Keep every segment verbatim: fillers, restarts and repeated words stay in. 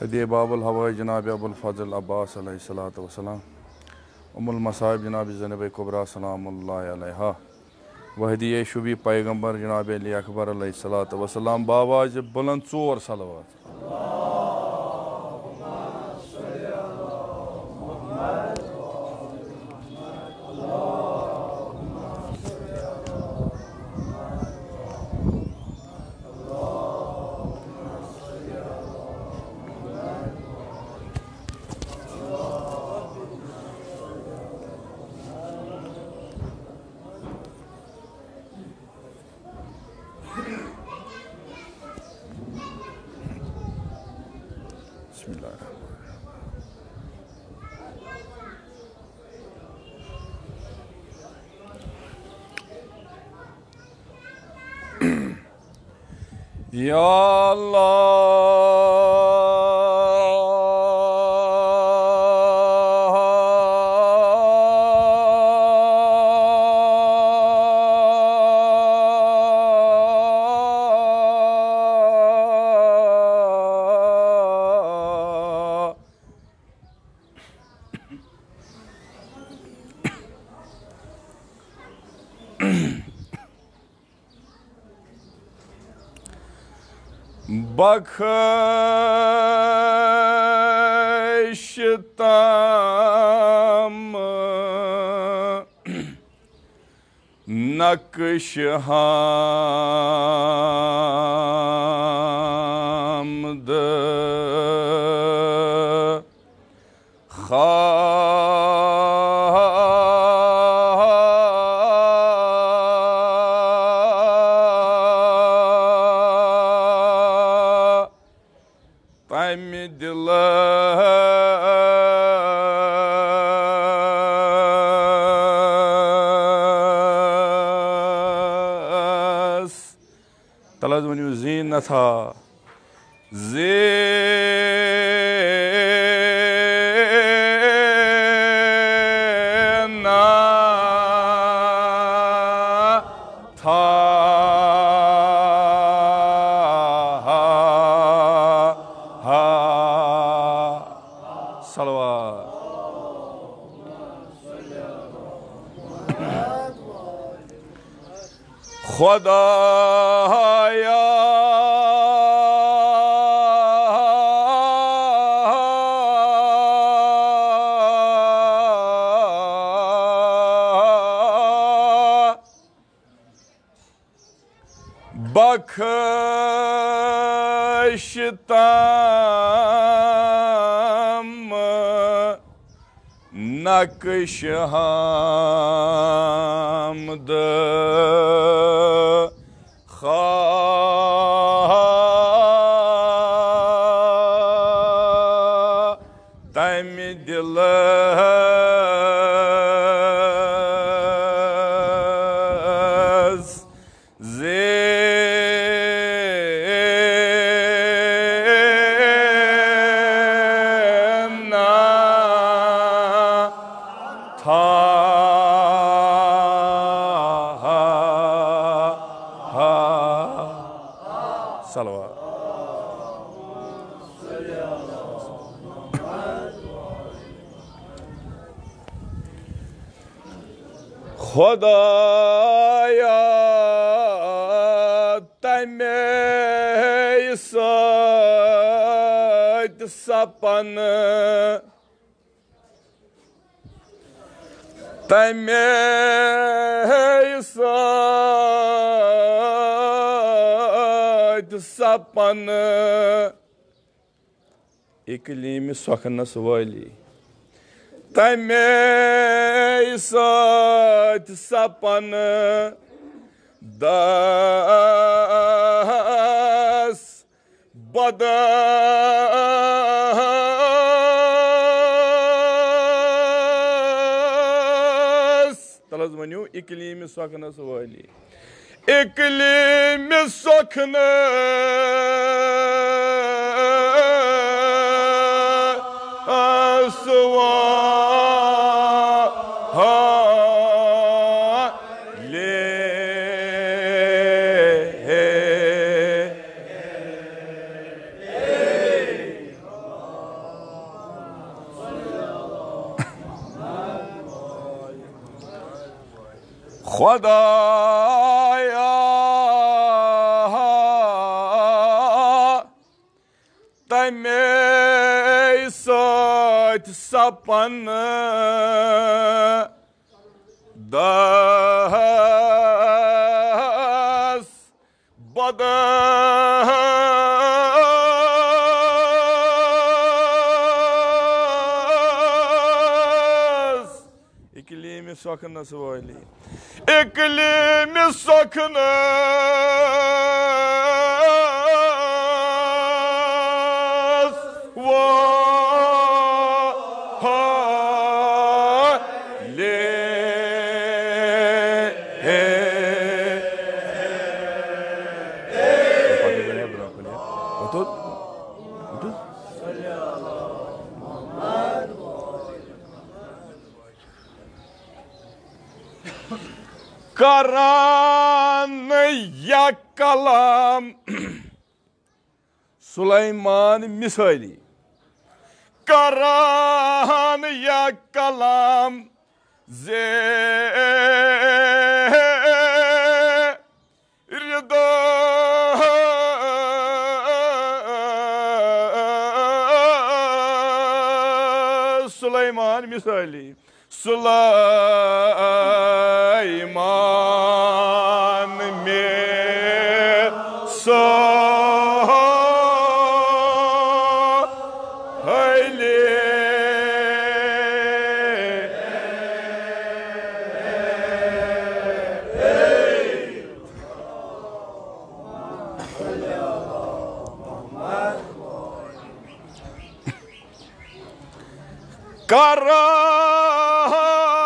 ہدی باب الہوائے جناب ابو الفضل عباس علیہ الصلوۃ والسلام، ام المصائب جناب زینب کبریٰ سلام اللہ علیہا، وہدی شبی پیغمبر جناب علی اکبر علیہ الصلوۃ والسلام، باواز بلند ژور صلوات۔ بسم اللہ الرحمن الرحیم۔ یا اللہ۔ بخش تام نقش حمد خواہ تمہِ دِلس۔ تَلہٕ حظ ؤنِو زیٖنتھا۔ زیٖنتھا۔ صلوات۔ خدایا، بخش تام نقش حمد خواہ تمہِ دِلس۔ زیٖنتھا۔ صلوات۔ خدایا، تمے سۭتۍ سپن، تمے سۭتۍ سپن اقلیمِ سۄکھنس وٲلی۔ تمے سۭتۍ سپن دس بدس۔ تَلہٕ حظ ؤنِو اقلیمِ سۄکھنس وٲلی۔ اقلیمِ سۄکھنس وٲلی۔ خۄدایا، تَمے سۭتۍ سپن دس بدس۔ اقلیٖمِ سۄکھنَس وٲلی۔ اقلیٖمِ سۄکھنَس وٲلی۔ کران یا کلام سلیمان مثٲلی، کران یا کلام زِ رِدَس سُلیمان مثٲلی۔ سُلیمان مثٲلی۔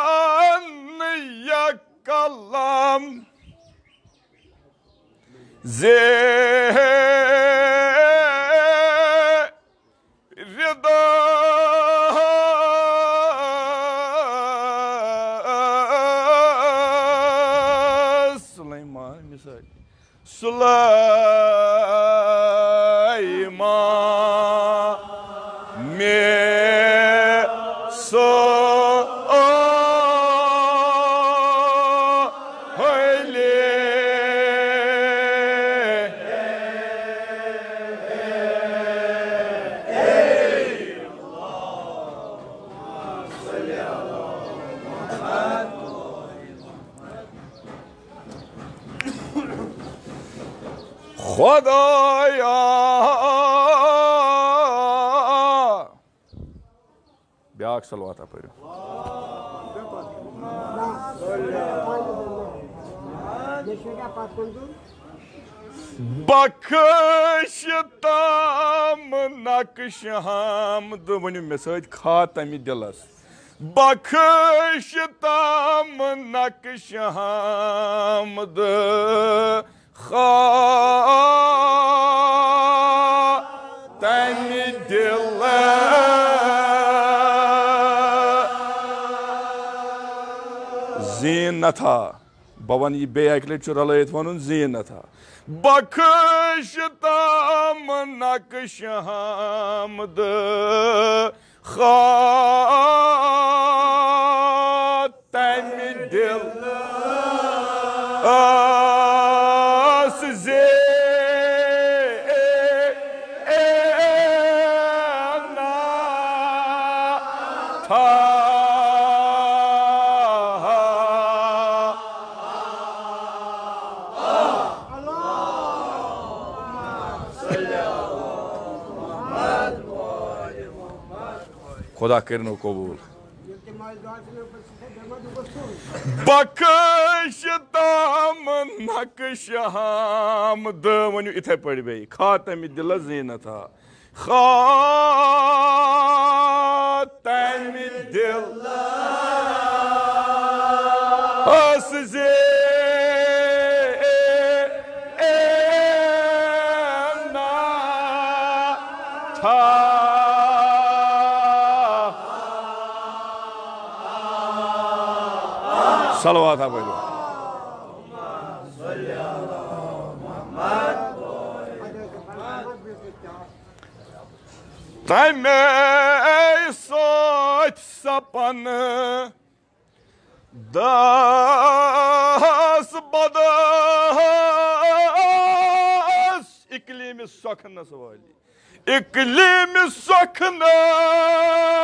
کران یا کلام زِ رِدَس سُلیمان مثٲلی۔ سُلیمان مثٲلی۔ خۄدایا۔ بیٛاکھ صلواتہ پٔرِو۔ بخش تام نقش حمد، ؤنِو مےٚ سۭتۍ، خاتمِ دِلس۔ بخش تام نقش حمد خاتمِ دِلس۔ زیٖنتھا۔ بہٕ وَنہٕ یہِ بیٚیہِ اَکہِ لَٹہِ، چھُ رَلٲیِتھ وَنُن، زیٖنتھا۔ بخش تام نقش حمد خاتمِ دِلس زیٖنتھا۔ خدا کٔرِنو قبوٗل۔ بخش تام نقش حمد، ؤنِو یِتھَے پٲٹھۍ بیٚیہِ، خاتمِ دِلس زیٖنتھا۔ خاتمِ دِلس زیٖنتھا۔ صلوات ہا پٔرِو۔ تَمے سۭتۍ سپن داس بداس اقلیٖمِ سۄکھنس وٲلی۔ اقلیٖمِ سۄکھنس وٲلی۔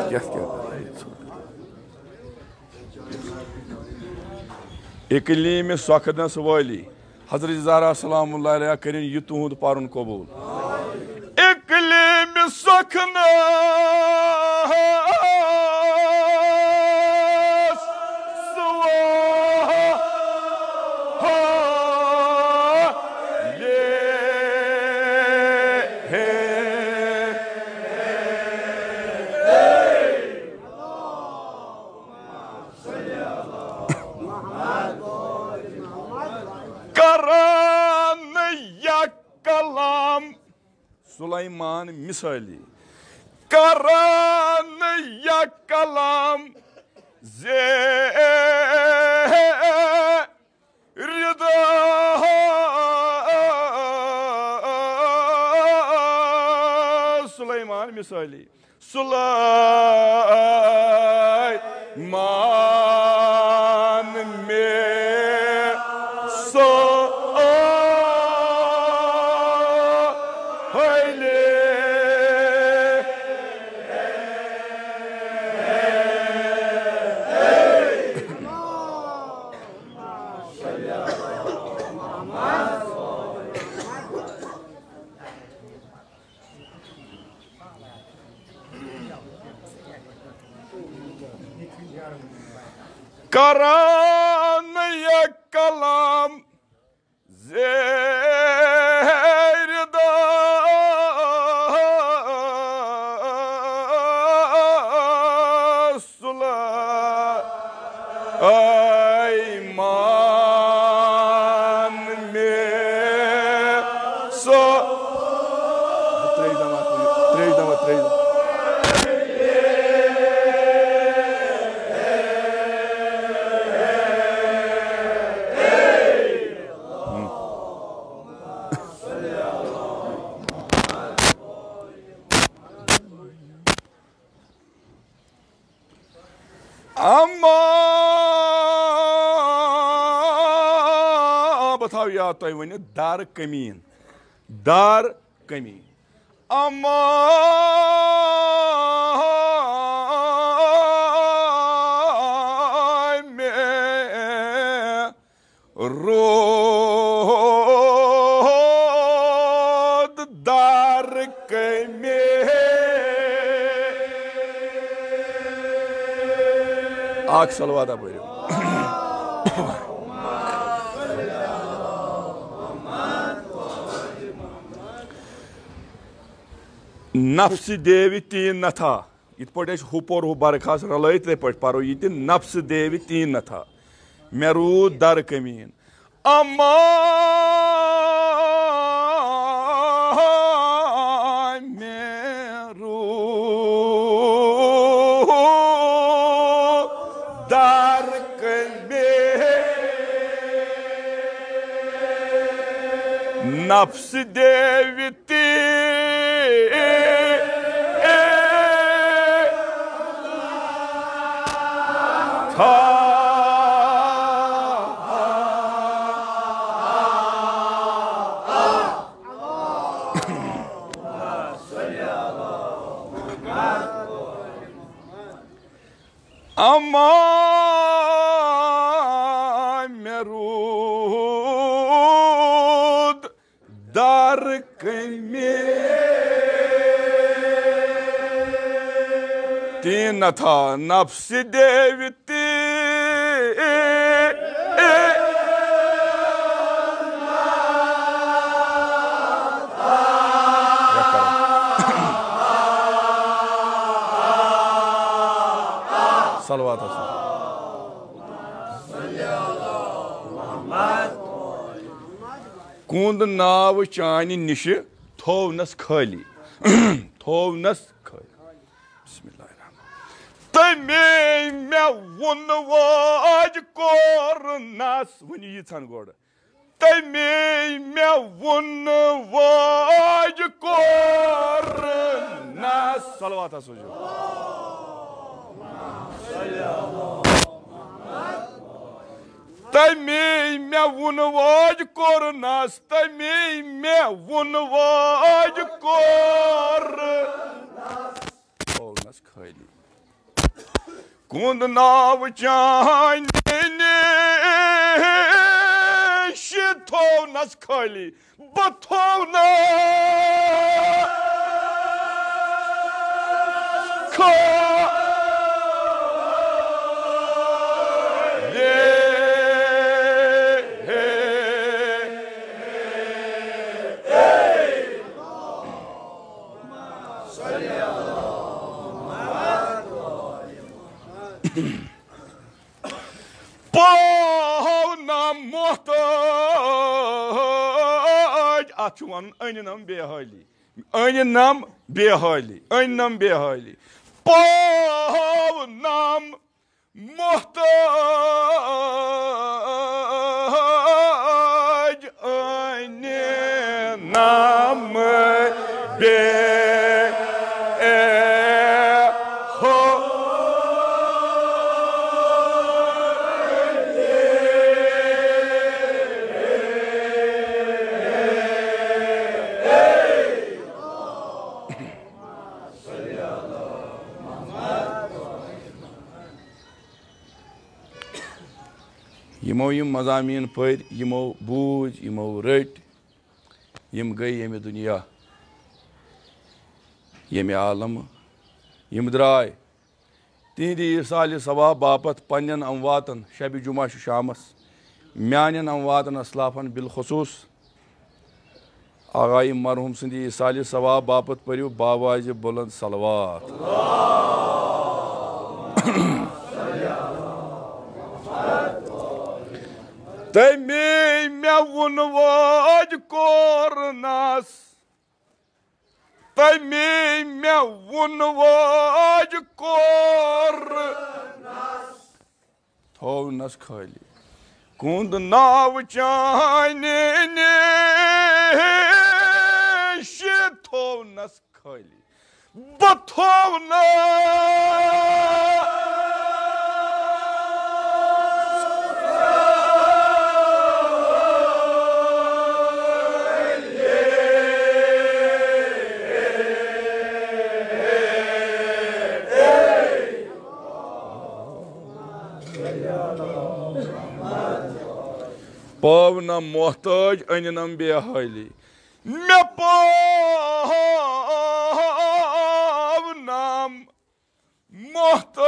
کیٛاہ کیٛاہ؟ اقلیٖمِ سۄکھنس وٲلی۔ حضرت زہرا سلام اللہ علیہا کٔرِن یہِ تُہُنٛد پرُن قبوٗل۔ اقلیٖمِ سۄکھنس وٲلی۔ کران یا کلام سلیمان مثالی۔ کران یا کلام زیر رضا سلیمان مثالی۔ سلیمان مثالی۔ کران یا کلام زیر داس سلیمان مثالی۔ ترٛیٚیہِ دۄہ، ترٛیٚیہِ دۄہ، ترٛیٚیہِ دۄہ۔ اما بہٕ تھاوٕ یاد تۄہہِ ؤنِتھ، دار کمیٖن، دار کمیٖن۔ اما مےٚ روٗد دار کمیٖن۔ اکھ صلوات پٔرِو۔ نفس دیوِ تین نتھا۔ یِتھ پٲٹھۍ أسۍ ہُہ پوٚر، ہُہ برخاست رلٲیِتھ، تِتھے پٲٹھۍ پرو یہِ تہِ۔ نفس دیوِ تین نتھا، مےٚ روٗد دار کمیٖن۔ اما مےٚ روٗد دار کمیٖن۔ نفس دیوِ تین تھا۔ اما مےٚ روٗد دار کمیٖن۔ تین نتھا، نفس دیوِ تین۔ صلوات۔ کُنٛد ناو چانہِ نِشہِ تھوونس خٲلی۔ تھوونس خٲلی۔ بسم اللہ الرحمن۔ تٔمۍ مےٚ ووٚن واج کوٚرنس، ؤنِو ییٖژہن گۄڈٕ۔ تٔمۍ مےٚ ووٚن واج کوٚرنس۔ صلوات ہسا چھُ۔ تٔمی مےٚ ووٚن واج کوٚرنس، تٔمی مےٚ ووٚن واج کوٚر۔ تھوونس خٲلی۔ کُنٛد ناو چانہِ نِش تھوونس خٲلی۔ بہٕ تھوو نہٕ خٲلی۔ پاو نہ محتاج، اتھ چھُ ونُن أنۍ نم بے حٲلی، أنۍ نم بے حٲلی، أنۍ نم بے حٲلی۔ پاو نم محتاج، أنۍ نم بے حٲلی۔ یِمو یِم مضامین پٔرۍ، یِمو بوٗزۍ، یِمو رٔٹۍ، یِم گٔے ییٚمہِ دُنیا، ییٚمہِ عالمہٕ، یِم درٛاے۔ تِہنٛدِ ایٖصالِ ثواب باپتھ پننٮ۪ن امواتن، شبِ جمعہ چھُ شامس، میانٮ۪ن امواتن اسلافن بالخصوص آغایہِ مرحوم سٕنٛدِ ایٖصالِ ثواب باپتھ پٔرِو باوازِ بُلند صلوات۔ تٔمی مےٚ ووٚن واج کوٚرنس، تٔمی مےٚ ووٚن واج کوٚر۔ تھوونس خٲلی۔ کُنٛد ناو چانہِ نِش تھوونس خٲلی۔ بہٕ تھوو نہٕ۔ پاو نہ محتاج، أنۍ نم بے حٲلی۔ مےٚ پاو نم محتاج،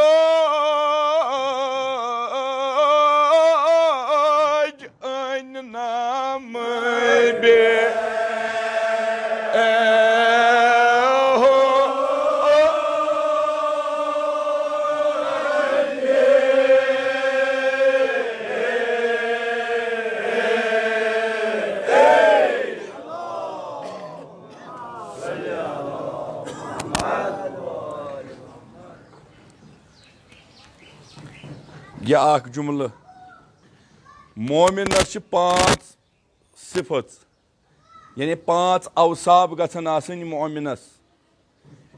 أنۍ نم بے یہِ اکھ جملہٕ، مومنس چھِ پانٛژھ صفت، یعنی پانٛژھ اوصاف گژھن آسٕنۍ مومنس۔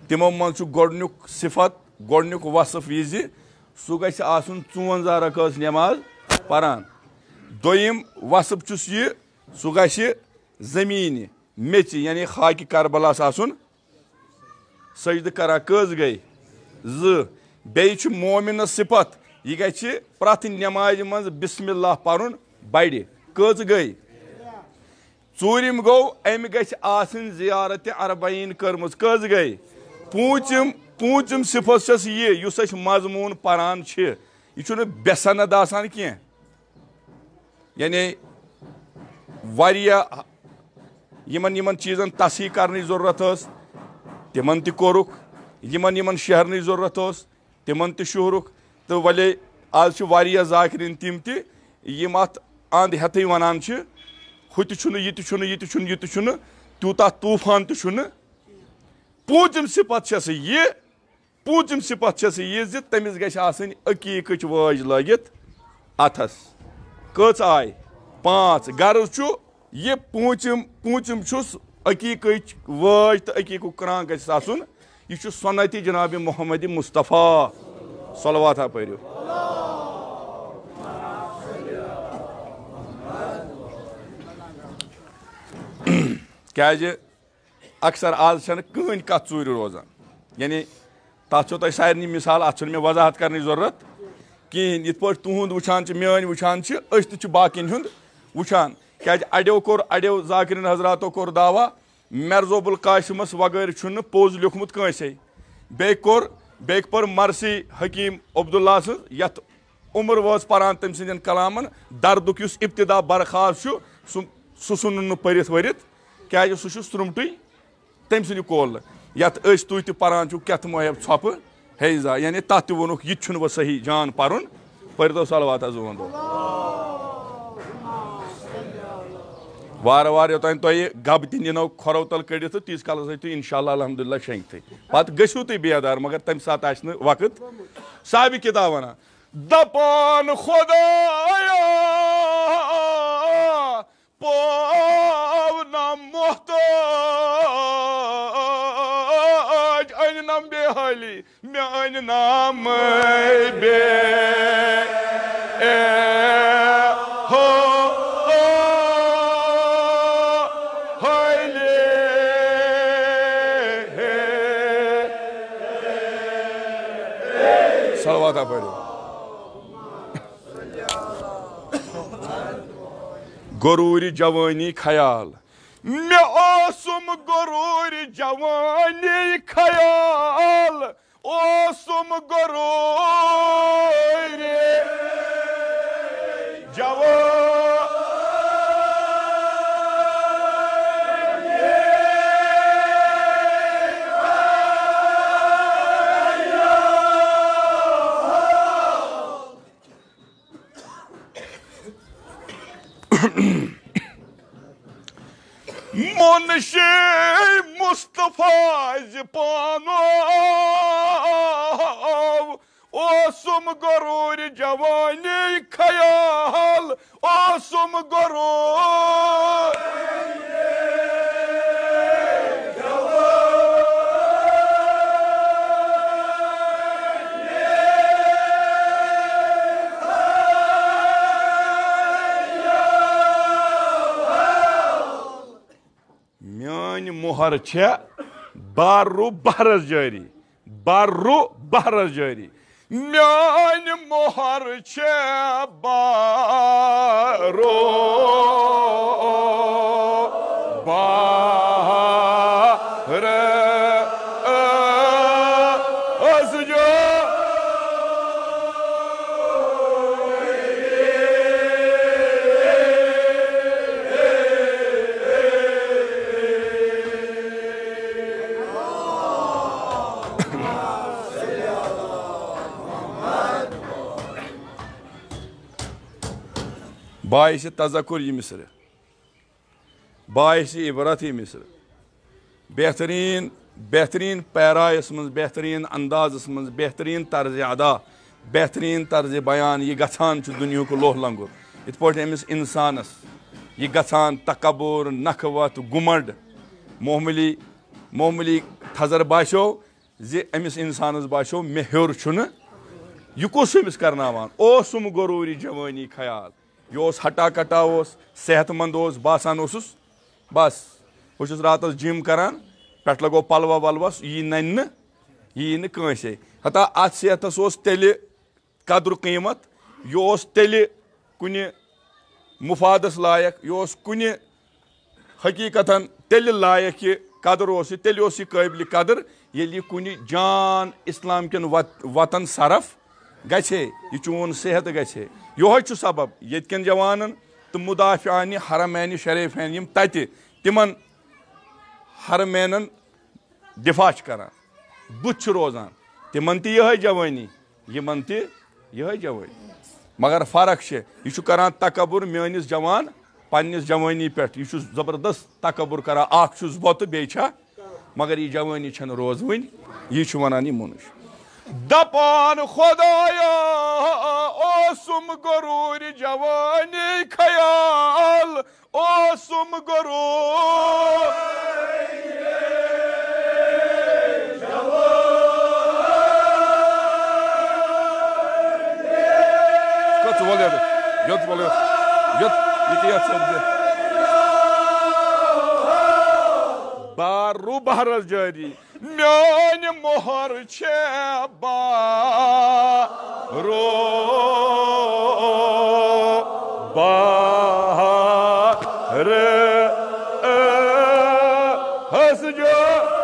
تِمو منٛز چھُ گۄڈٕنیُک صفت، گۄڈٕنیُک وصف یہِ زِ سُہ گژھِ آسُن ژُوَنزاہ رکٲژ نٮ۪ماز پران۔ دوٚیِم وصف چھُس یہِ، سُہ گژھِ زٔمیٖنہِ میٚژِ، یعنی خاکہِ کربلاہس آسُن سجدٕ کران۔ کٔژ گٔے؟ زٕ۔ بیٚیہِ چھُ مومنس صفت، یہِ گژھِ پرٛٮ۪تھ نٮ۪مازِ منٛز بسم اللہ پرُن بڑِ۔ کٔژ گٔے؟ ژوٗرِم گوٚو، أمۍ گژھِ آسٕنۍ زیارت اربعین کٔرمٕژ۔ کٔژ گٔے؟ پوٗنٛژِم، پوٗنٛژِم صفت چھس یہِ، یُس أسۍ مضموٗن پران چھِ، یہِ چھُنہٕ بے سند آسان کینٛہہ۔ یعنی واریاہ یِمن، یِمن چیٖزن تصحیح کرنٕچ ضروٗرت ٲس، تِمن تہِ کوٚرُکھ۔ یِمن، یِمن شیہرنٕچ ضروٗرت ٲس، تِمن تہِ شوٗرُکھ۔ تہٕ وۄلے آز چھِ واریاہ ذاکرین تِم تہِ، یِم اتھ اند ہیتھٕے ونان چھِ، ہُہ تہِ چھُنہٕ، یہِ تہِ چھُنہٕ، یہِ تہِ چھُنہٕ، یہِ تہِ چھُنہٕ، تیوٗتاہ طوٗفان تہِ چھُنہٕ۔ پوٗنٛژِم صفت چھےٚ سۄ یہِ، پوٗنٛژِم صفت چھس یہِ زِ تٔمِس گژھِ آسٕنۍ عقیٖقٕچ وٲج لٲگِتھ اَتھس۔ کٔژ آے؟ پانٛژھ۔ غرض چھُ، یہِ پوٗنٛژِم، پوٗنٛژِم چھُس عقیٖقٕچ وٲج تہٕ عقیٖقُک کرٛانٛک گژھٮ۪س آسُن۔ یہِ چھُ سُنتِ جناب محمد مصطفیٰ۔ صلواتہ پٔرِو۔ کیٛازِ اکثر آز چھنہٕ کٕہٕنۍ کتھ ژوٗرِ روزان۔ یعنی تتھ چھو تۄہہِ سارنٕے مثال، اتھ چھُنہٕ مےٚ وضاحت کرنٕچ ضروٗرت کِہیٖنۍ۔ یِتھ پٲٹھۍ تُہُنٛد وٕچھان چھِ، میٲنۍ وٕچھان چھِ، أسۍ تہِ چھِ باقین ہُنٛد وٕچھان۔ کیٛازِ اڑیو کوٚر، اڑیو ذاکرین حضراتو کوٚر دعویٰ، مرزو ابوالقاسمس وغٲر چھُنہٕ پوٚز لیوٗکھمُت کٲنٛسے۔ بیٚیہِ کوٚر، بیٚیہِ پٔر مرثی حکیم عبداللہ سٕنٛز، یتھ عمر وٲژ پران تٔمۍ سٕنٛدٮ۪ن کلامن دردُک یُس ابتدا برخاست چھُ، سُہ، سُہ ژھُنُن نہٕ پٔرِتھ ؤرِتھ، کیٛازِ سُہ چھُ سرٛومٹُے تٔمۍ سٕنٛدِ قولہٕ، یتھ أسۍ تُہۍ تہِ پران چھِو، کیٛاہ تہٕ مٲہِب ژھۄپہٕ ہے زا، یعنی تتھ تہِ ووٚنُکھ، یہِ تہِ چھُنہٕ وۄنۍ صحیح جان پرُن، پٔرۍتو صلوات حظ ووٚن دۄہ۔ وارٕ وارٕ یوٚتام تۄہہِ گب تہِ نِنو کھۄرو تل کٔڑِتھ تہٕ تیٖتِس کالس ٲسِو تُہۍ انشاءاللہ الحمدللہ شیٚنگتھٕے۔ پتہٕ گٔژھِو تُہۍ بیدار، مگر تمہِ ساتہٕ آسہِ نہٕ وقت۔ صاحبِ کتاب ونان، دپان خدایا، پاو نہ محتاج، انہِ نم بے حالی، مےٚ انہِ نم بے، اے، ہو، ہو، حالی۔ صلوات پٔرِو۔ غروٗرِ جوٲنی خیال۔ مےٚ اوسُم غروٗرِ جوٲنی خیال، اوسُم غروٗرِ جوٲنی۔ منشی مصطفیٰ زِ پانو اوسُم غروٗرِ جوٲنی خیال، اوسُم غروٗر۔ میٲنۍ مۄہر چھےٚ بارُ بحرس جٲری، بارُ بحرس جٲری۔ میٲنۍ مۄہر چھےٚ بارُ بحرس جٲری۔ باعث تذکر یہِ مصرٕ، باعث عبرت یہِ مصرٕ۔ بہترین، بہترین پیرایس منٛز، بہترین اندازس منٛز، بہترین طرز ادا، بہترین طرز بیان، یہِ گژھان چھُ دُنیہُک لوہ لنگُر۔ یِتھ پٲٹھۍ أمِس انسانس یہِ گژھان تکبر، نکھٕ وتھ، گُمنڈ، معمولی، معمولی تھزر باسیو، زِ أمِس انسانس باسیو، مےٚ ہیوٚر چھُنہٕ، یہِ کُس چھُ أمِس کرناوان؟ اوسُم غروٗرِ جوٲنی خیال، یہِ اوس ہٹا کٹا، اوس صحت مند، اوس باسان اوسُس، بس، بہٕ چھُس راتس جم کران، پٮ۪ٹھٕ لگو پلوا ولوس، یی ننہِ نہٕ، یی نہٕ کٲنٛسے۔ ہتا اتھ صحتس اوس تیٚلہِ قدر قیمت، یہِ اوس تیٚلہِ کُنہِ مفادس لایق، یہِ اوس کُنہِ حقیقتاً تیٚلہِ لایق، یہِ قدر اوس یہِ، تیٚلہِ اوس یہِ قٲبلِ قدر، ییٚلہِ یہِ کُنہِ جان اسلام کٮ۪ن وت-، وطن صرف گژھِ ہے، یہِ چون صحت گژھِ ہے۔ یِہوٚے چھُ سبب ییٚتہِ کٮ۪ن جوانن تہٕ مدافعانِ حرمینِ شریفین یِم تتہِ تِمن حرمینن دفاع چھِ کران، بُتھ چھِ روزان، تِمن تہِ یِہوٚے جوٲنی، یِمن تہِ یِہوٚے جوٲنی۔ مگر فرق چھِ، یہِ چھُ کران تکبر میٲنِس جوان پننِس جوٲنی پٮ۪ٹھ، یہِ چھُ زبردست تکبر کران، اکھ چھُس بہٕ تہٕ بیٚیہِ چھا، مگر یہِ جوٲنی چھَنہٕ روزوٕنۍ، یہِ چھُ وَنان یہِ مُنُش۔ دپان خدایا، اوسُم غرور جوانی خیال، اوسُم غرور۔ کتھ وَل یَتھ؟ یَتھ وَل یَتھ۔ یَتھ، یہِ کیٛاہ یَتھ سۭتۍ دِ؟ بار رو بہرس جٲری۔ میٲنۍ مۄہر چھےٚ بارو بہر ہس جٲری۔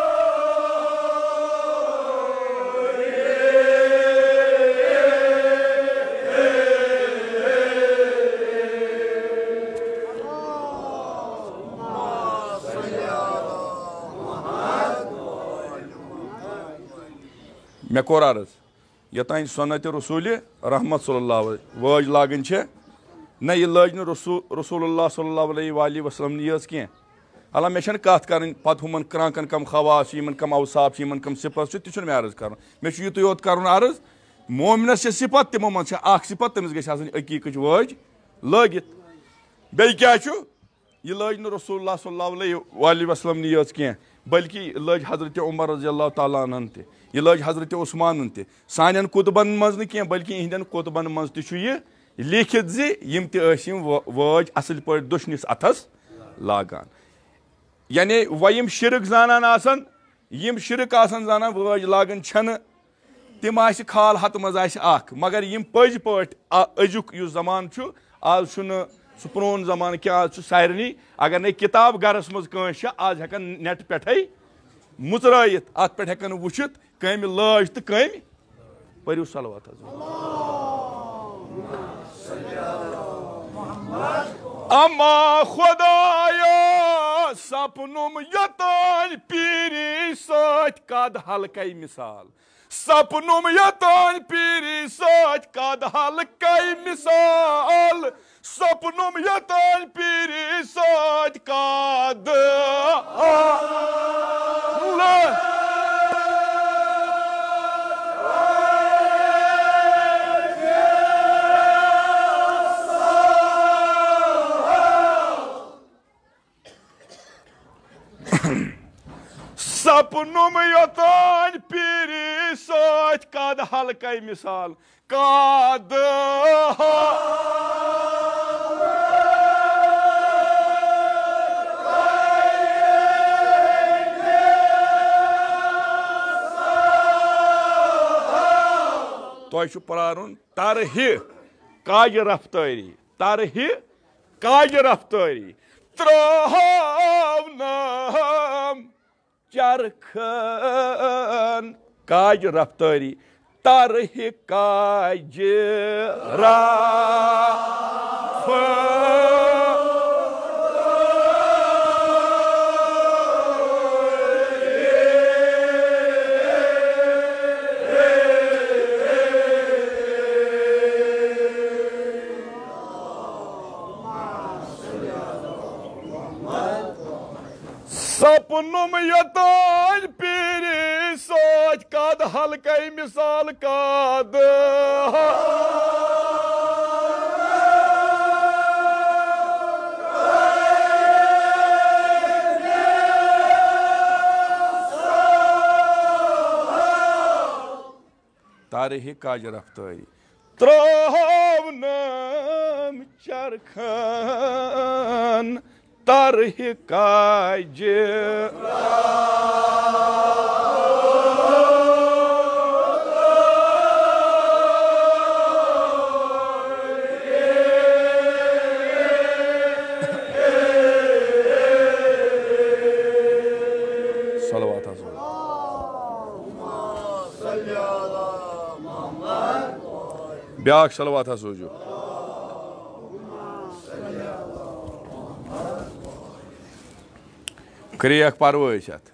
مےٚ کوٚر عرض، یوٚتانۍ سنت رسول رحمت صلی اللہ علیہ وٲج لاگٕنۍ چھےٚ، نہ، یہِ لٲج نہٕ رسول، رسول اللہ صلی اللہ علیہ وآلہ وسلم نٕے یٲژ کینٛہہ۔ حالانکہ مےٚ چھَنہٕ کَتھ کَرٕنۍ پَتہٕ ہُمَن کرٛانٛکَن کَم خواص چھِ، یِمَن کَم اوصاف چھِ، یِمَن کَم صفت چھِ، تہِ چھُنہٕ مےٚ عرض کَرُن۔ مےٚ چھُ یُتُے یوت کَرُن عرض، مومنَس چھےٚ صفت، تِمو منٛز چھےٚ اَکھ صفت، تٔمِس گژھِ آسٕنۍ عقیٖقٕچ وٲج لٲگِتھ۔ بیٚیہِ کیٛاہ چھُ؟ یہِ لٲج نہٕ رسول اللہ صلی اللہ علیہ وآلہ وسلم نٕے یٲژ کینٛہہ، بلکہِ یہِ لٲج حضرت عمر رضی اللہ تعالیٰ عنہن تہِ، یہِ لٲج حضرت عثمانن تہِ۔ سانٮ۪ن کُتبن منٛز نہٕ کینٛہہ، بلکہِ یِہنٛدٮ۪ن کُتبن منٛز تہِ چھُ یہِ لیکھِتھ زِ یِم تہِ ٲسۍ یِم وٲ-، وٲج اصل پٲٹھۍ دٔچھنِس اتھس لاگان۔ یعنی وۄنۍ یِم شرک زانان آسن، یِم شرک آسن زانان، وٲج لاگان چھنہٕ، تِم آسہِ خال ہتہٕ منٛز آسہِ اکھ، مگر یِم پٔزۍ پٲٹھۍ آ-، أزیُک یُس زمانہٕ چھُ، آز چھُنہٕ سُہ پرون زمانہٕ کینٛہہ، آز چھُ سارنٕے، اگر نے کتاب گرس منٛز کٲنٛسہِ چھِ، آز ہٮ۪کن نیٹ پٮ۪ٹھے مُژرٲیِتھ، اتھ پٮ۪ٹھ ہٮ۪کن وٕچھِتھ کٔمۍ لٲج تہٕ کٔمۍ۔ پٔرِو صلوات حض۔ اما خدایا، سپنُم یوٚتانۍ پیٖری سۭتۍ کد ہلکے مثال۔ سپنُم یوٚتانۍ پیٖری سۭتۍ کد ہلکے مثال۔ سپنُم یوٚتانۍ پیٖری سۭتۍ کد ہلکے۔ سپنُم یوٚتانۍ پیٖری سۭتۍ کد ہلکے مثال، کد۔ تۄہہِ چھُ پرارُن طرحِ کاجہِ رفتٲری، طرحِ کاجہِ رفتٲری ترٛاونم چرخن۔ کاجہِ رفتٲری، طرحِ کاجہِ رفتٲری۔ سپنُم یوٚتانۍ پیٖری سۭتۍ کد ہلکے مثال کد۔ طرحِ کاجہِ رفتٲری۔ ترٛاونم چرخن طرحِ کاجہِ۔ صلوات حض۔ بیٛاکھ صلوات حض سوٗزِو۔ کرٛیکھ پَرو أسۍ اَتھ۔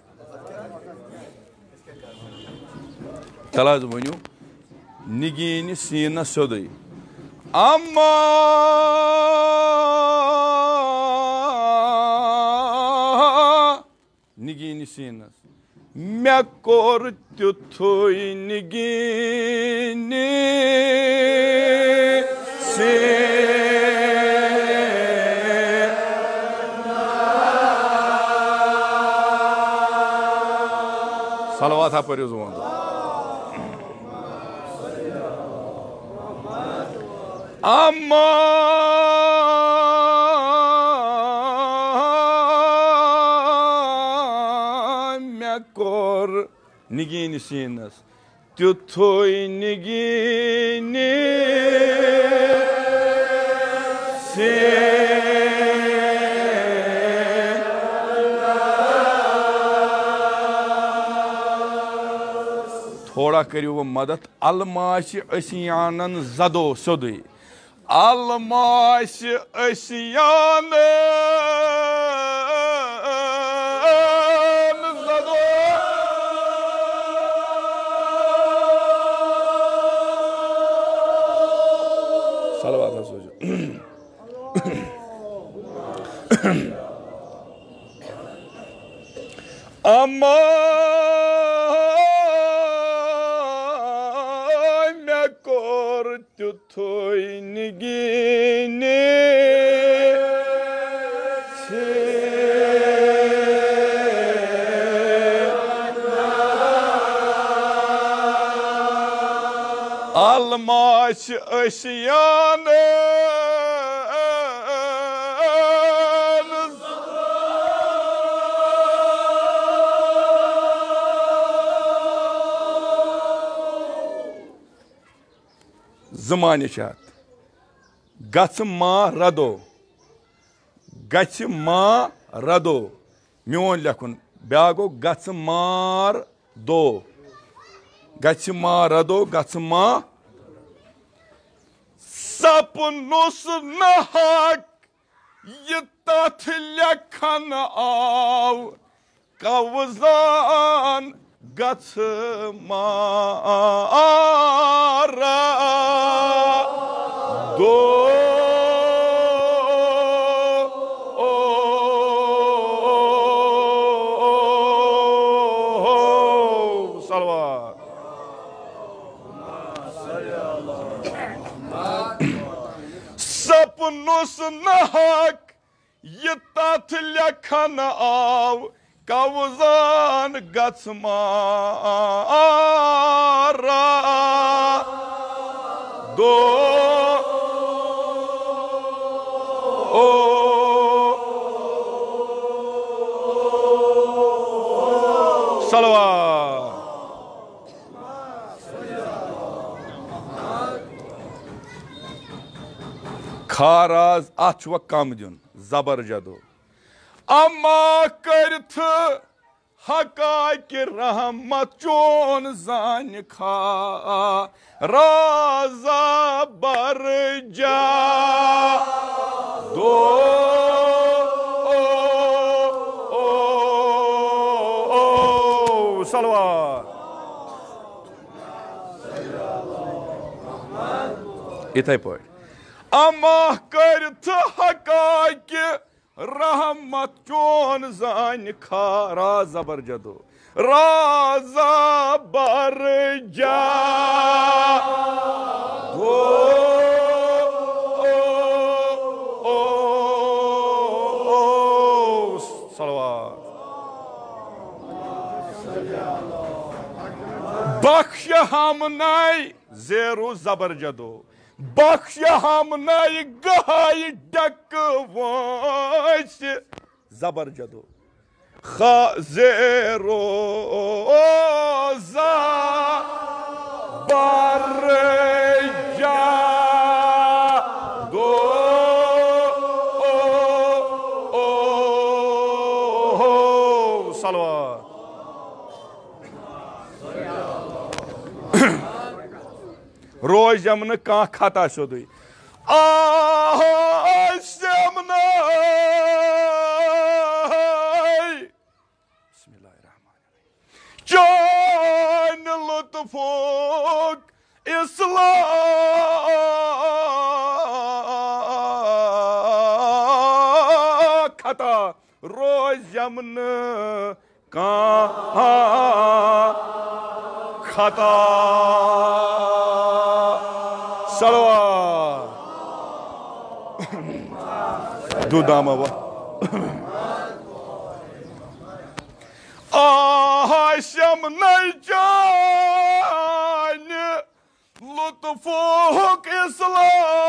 تَلہٕ حض ؤنِو، نِگیٖنہِ سیٖنَس سیوٚدُے۔ اَما نِگیٖنہِ سیٖنَس۔ مےٚ کوٚر تیُتھُے نگیٖنی سیٖن۔ صلوات ہا پٔرِو زُوان۔ اما مےٚ کوٚر نگیٖنہِ سیٖنس تیُتھُے نگیٖنہِ سیٖن۔ تھوڑا کٔرِو وۄنۍ مدد۔ الماسہِ عصیانن زدو سیوٚدُے۔ الماسہِ عصیانن زدو۔ صلوات حض سوٗزِو۔ اما مےٚ کوٚر تیُتھُے نگیٖنہِ سیٖن۔ الماسہِ عصیانن زٕ معنی چھِ اَتھ۔ گژھٕ ما ردو، گژھِ ما ردو، میون لیکھُن، بیٛاکھ گوٚو گژھٕ مار دو، گژھِ ما ردو، گژھٕ ما۔ سپنُس نہ حق یہِ تتھ لیکھن آو، قوضان گژھٕ مارا دو۔ صلوات۔ سپنُس نہ حق یہِ تتھ لیکھن آو، قوضان گژھٕ مارا دو۔ او صلوات۔ خاراز، اتھ چھُ وۄنۍ کم دیُن، زبر جدو۔ اما کٔرِتھ حقا کہِ رحمت چون زانہِ خا رازا برجا دو۔ او، او، او، صلوات۔ یِتھے پٲٹھۍ۔ اما کٔرِتھ حقا کہِ رحمت چون زانہِ خا را زبر جدو۔ رازا برجا دو۔ او، او، او، صلوات۔ بخش ہم نائی زیرو زبر جدو۔ بخش ہم نائی گہائی ڈک وٲنٛسہِ زبر جدو۔ خا زیرو زا بر جا دو۔ او، او، او، صلوات۔ روز یمنہٕ کانٛہہ خطا سیوٚدُے۔ آہ، آسم ناے۔ بسم اللہ الرحمن الرحیم۔ چانہِ لطفُک اصلاح خطا روز یمنہٕ کانٛہہ خطا۔ صلوات۔ دُدامہ و۔ آسم نَے چانہِ لطفُک اصلاح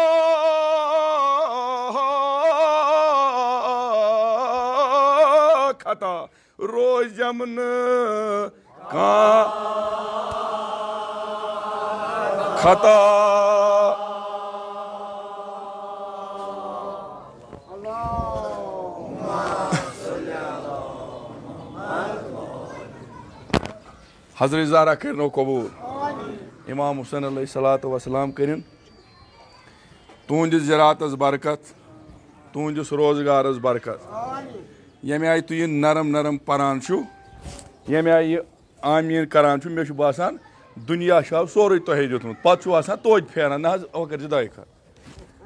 خطا۔ روزم نہٕ کانٛہہ خطا۔ حضرت زہرا کٔرنو قبول۔ امام حسین علیہ الصلوۃ والسلام کٔرِن تُہنٛدِس زِراعتس برکت، تُہنٛدِس روزگارس برکت۔ ییٚمہِ آیہِ تُہۍ یہِ نرم نرم پران چھِو، ییٚمہِ آیہِ یہِ آمیٖن کران چھِو، مےٚ چھُ باسان دُنیا چھُ آز سورُے تۄہے دیُتمُت۔ پتہٕ چھُو آسان توتہِ پھیران، نہ حظ، وۄنۍ کٔرۍ زِ دۄیہِ خٲر۔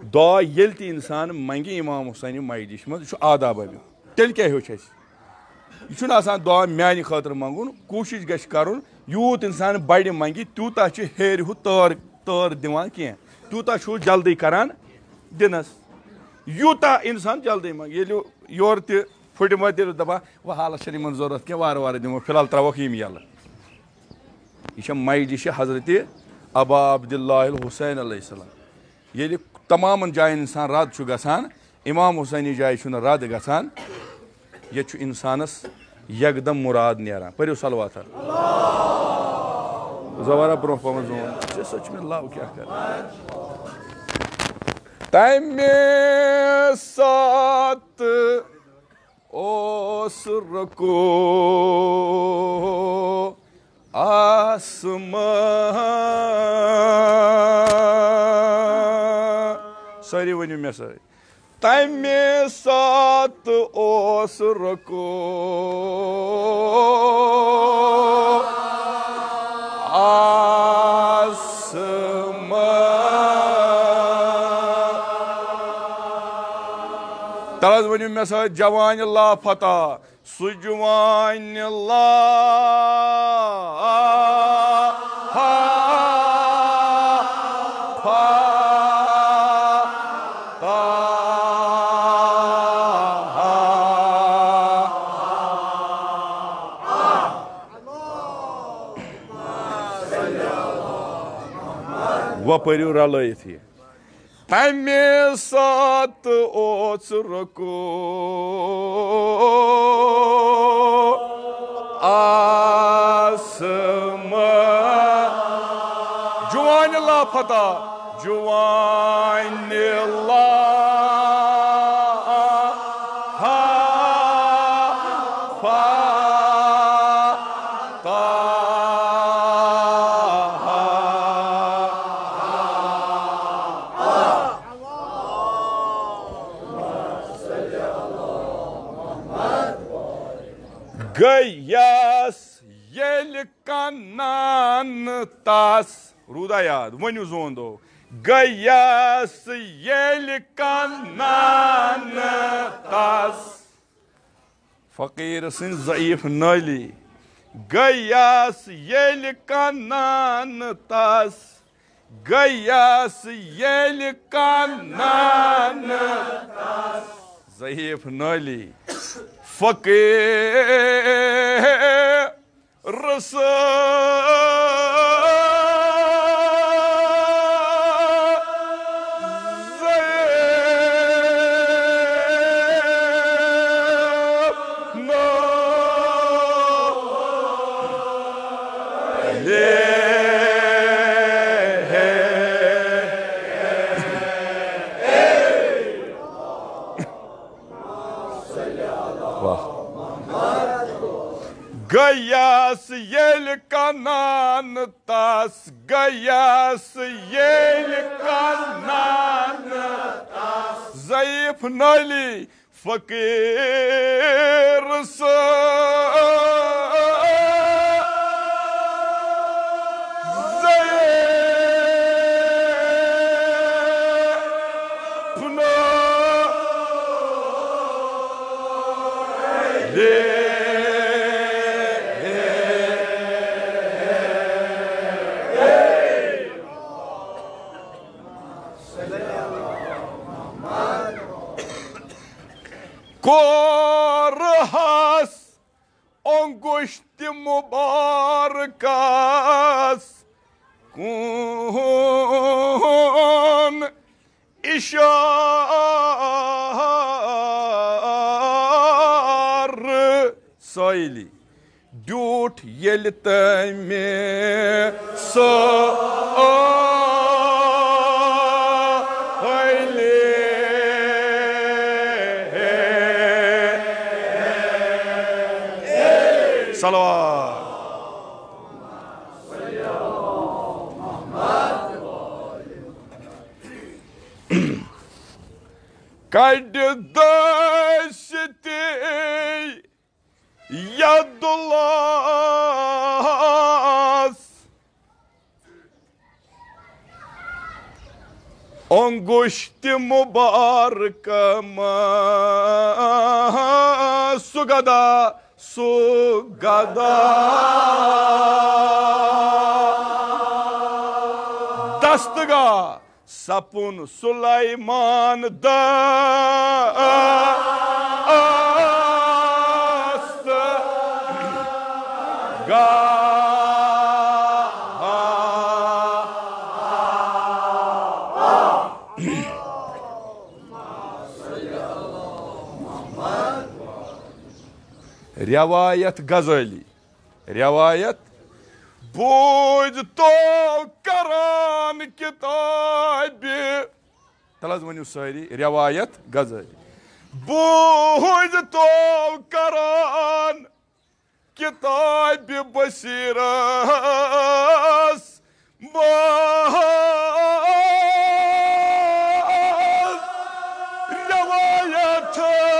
دعا ییٚلہِ تہِ انسان منگہِ امام حسینہِ مجلسہِ منٛز، یہِ چھُ آداب امیُک۔ تیٚلہِ کیٛاہ ہیوٚچھ اَسہِ؟ یہِ چھُنہٕ آسان دعا میانہِ خٲطرٕ منٛگُن، کوٗشِش گژھِ کرُن، یوٗت اِنسان بڑِ منٛگہِ، تیوٗتاہ چھِ ہیرِ ہُہ تٲر، تٲر دِوان کینٛہہ، تیوٗتاہ چھُ جلدی کران دِنَس۔ یوٗتاہ اِنسان جلدی منٛگہِ، ییٚلہِ یورٕ تہِ پھٕٹمٕتۍ، تیٚلہِ دَپان، "وۄنۍ حالَس چھَنہٕ یِمَن ضوٚرَتھ کینٛہہ، وارٕ وارٕ دِمو، فی الحال ترٛاوَکھ یِم یَلہٕ۔" یہِ چھےٚ مجلسِ حضرت ابا عبداللہ الحسین علیہ السلام۔ ییٚلہِ تمامَن جایَن اِنسان رد چھُ گژھان، امام حسینہِ جایہِ چھُنہٕ رد گژھان۔ ییٚتہِ چھُ اِنسانَس یکدم مُراد نیران۔ پٔرِو صلوات۔ زوارا برونٛہہ پہمَتھ زون۔ ژےٚ سۭتۍ چھُ مےٚ love کیٛاہ کران۔ تَمہِ ساتہٕ اوس رکوع آسمان۔ سٲری ؤنِو مےٚ سۭتۍ۔ تَمہِ ساتہٕ اوس رکوع آسمان۔ تَلہٕ حظ ؤنِو مےٚ سۭتۍ، جوانِ لافتہ، سُہ جوانِ لا، ہا، فا، تا، ہا۔ وۄنۍ پٔرِو رلٲیِتھ یہِ۔ تَمہِ ساتہٕ اوس رکوع آسمان۔ جوانِ لافتہ، جوانِ لا، ہا، فا، تا، ہا۔ گٔیَس ییٚلہِ کنان تس۔ روٗدا یاد؟ ؤنِو زون دو۔ گٔیَس ییٚلہِ کنان تس۔ فقیٖر سٕنٛز ضعیف نٲلی۔ گٔیَس ییٚلہِ کنان تس۔ گٔیَس ییٚلہِ کنان۔ ضعیف نٲلی۔ فقیٖر سٕنٛز ضعیف نٲلی۔ واہ۔ گٔیَس ییٚلہِ کنان تس، گٔیَس ییٚلہِ کنان تس۔ ضعیف نٲلی۔ فقیٖر سٕنٛز ضعیف نٲلی۔ کوٚرہَس اونگُشتِ مُبارکس کُن اِشارٕ۔ سٲیلی ڈیوٗٹھ ییٚلہِ تٔمۍ سٲیلی۔ صلوات۔ کَڑِ دٔستی یَدُ لاس اونگُشتِ مُبارکہٕ منٛز۔ سُہ گدا، سُہ گدا۔ دستگاہ سپُن سلیمان دست گاہ۔ روایت غزالی۔ روایت۔ بوٗزۍ تو کران کتابِ۔ تَلہٕ حظ ؤنِو سٲری، روایت غزالی۔ بوٗزۍ تو کران کتابِ بصیرس منٛز روایت غزالی۔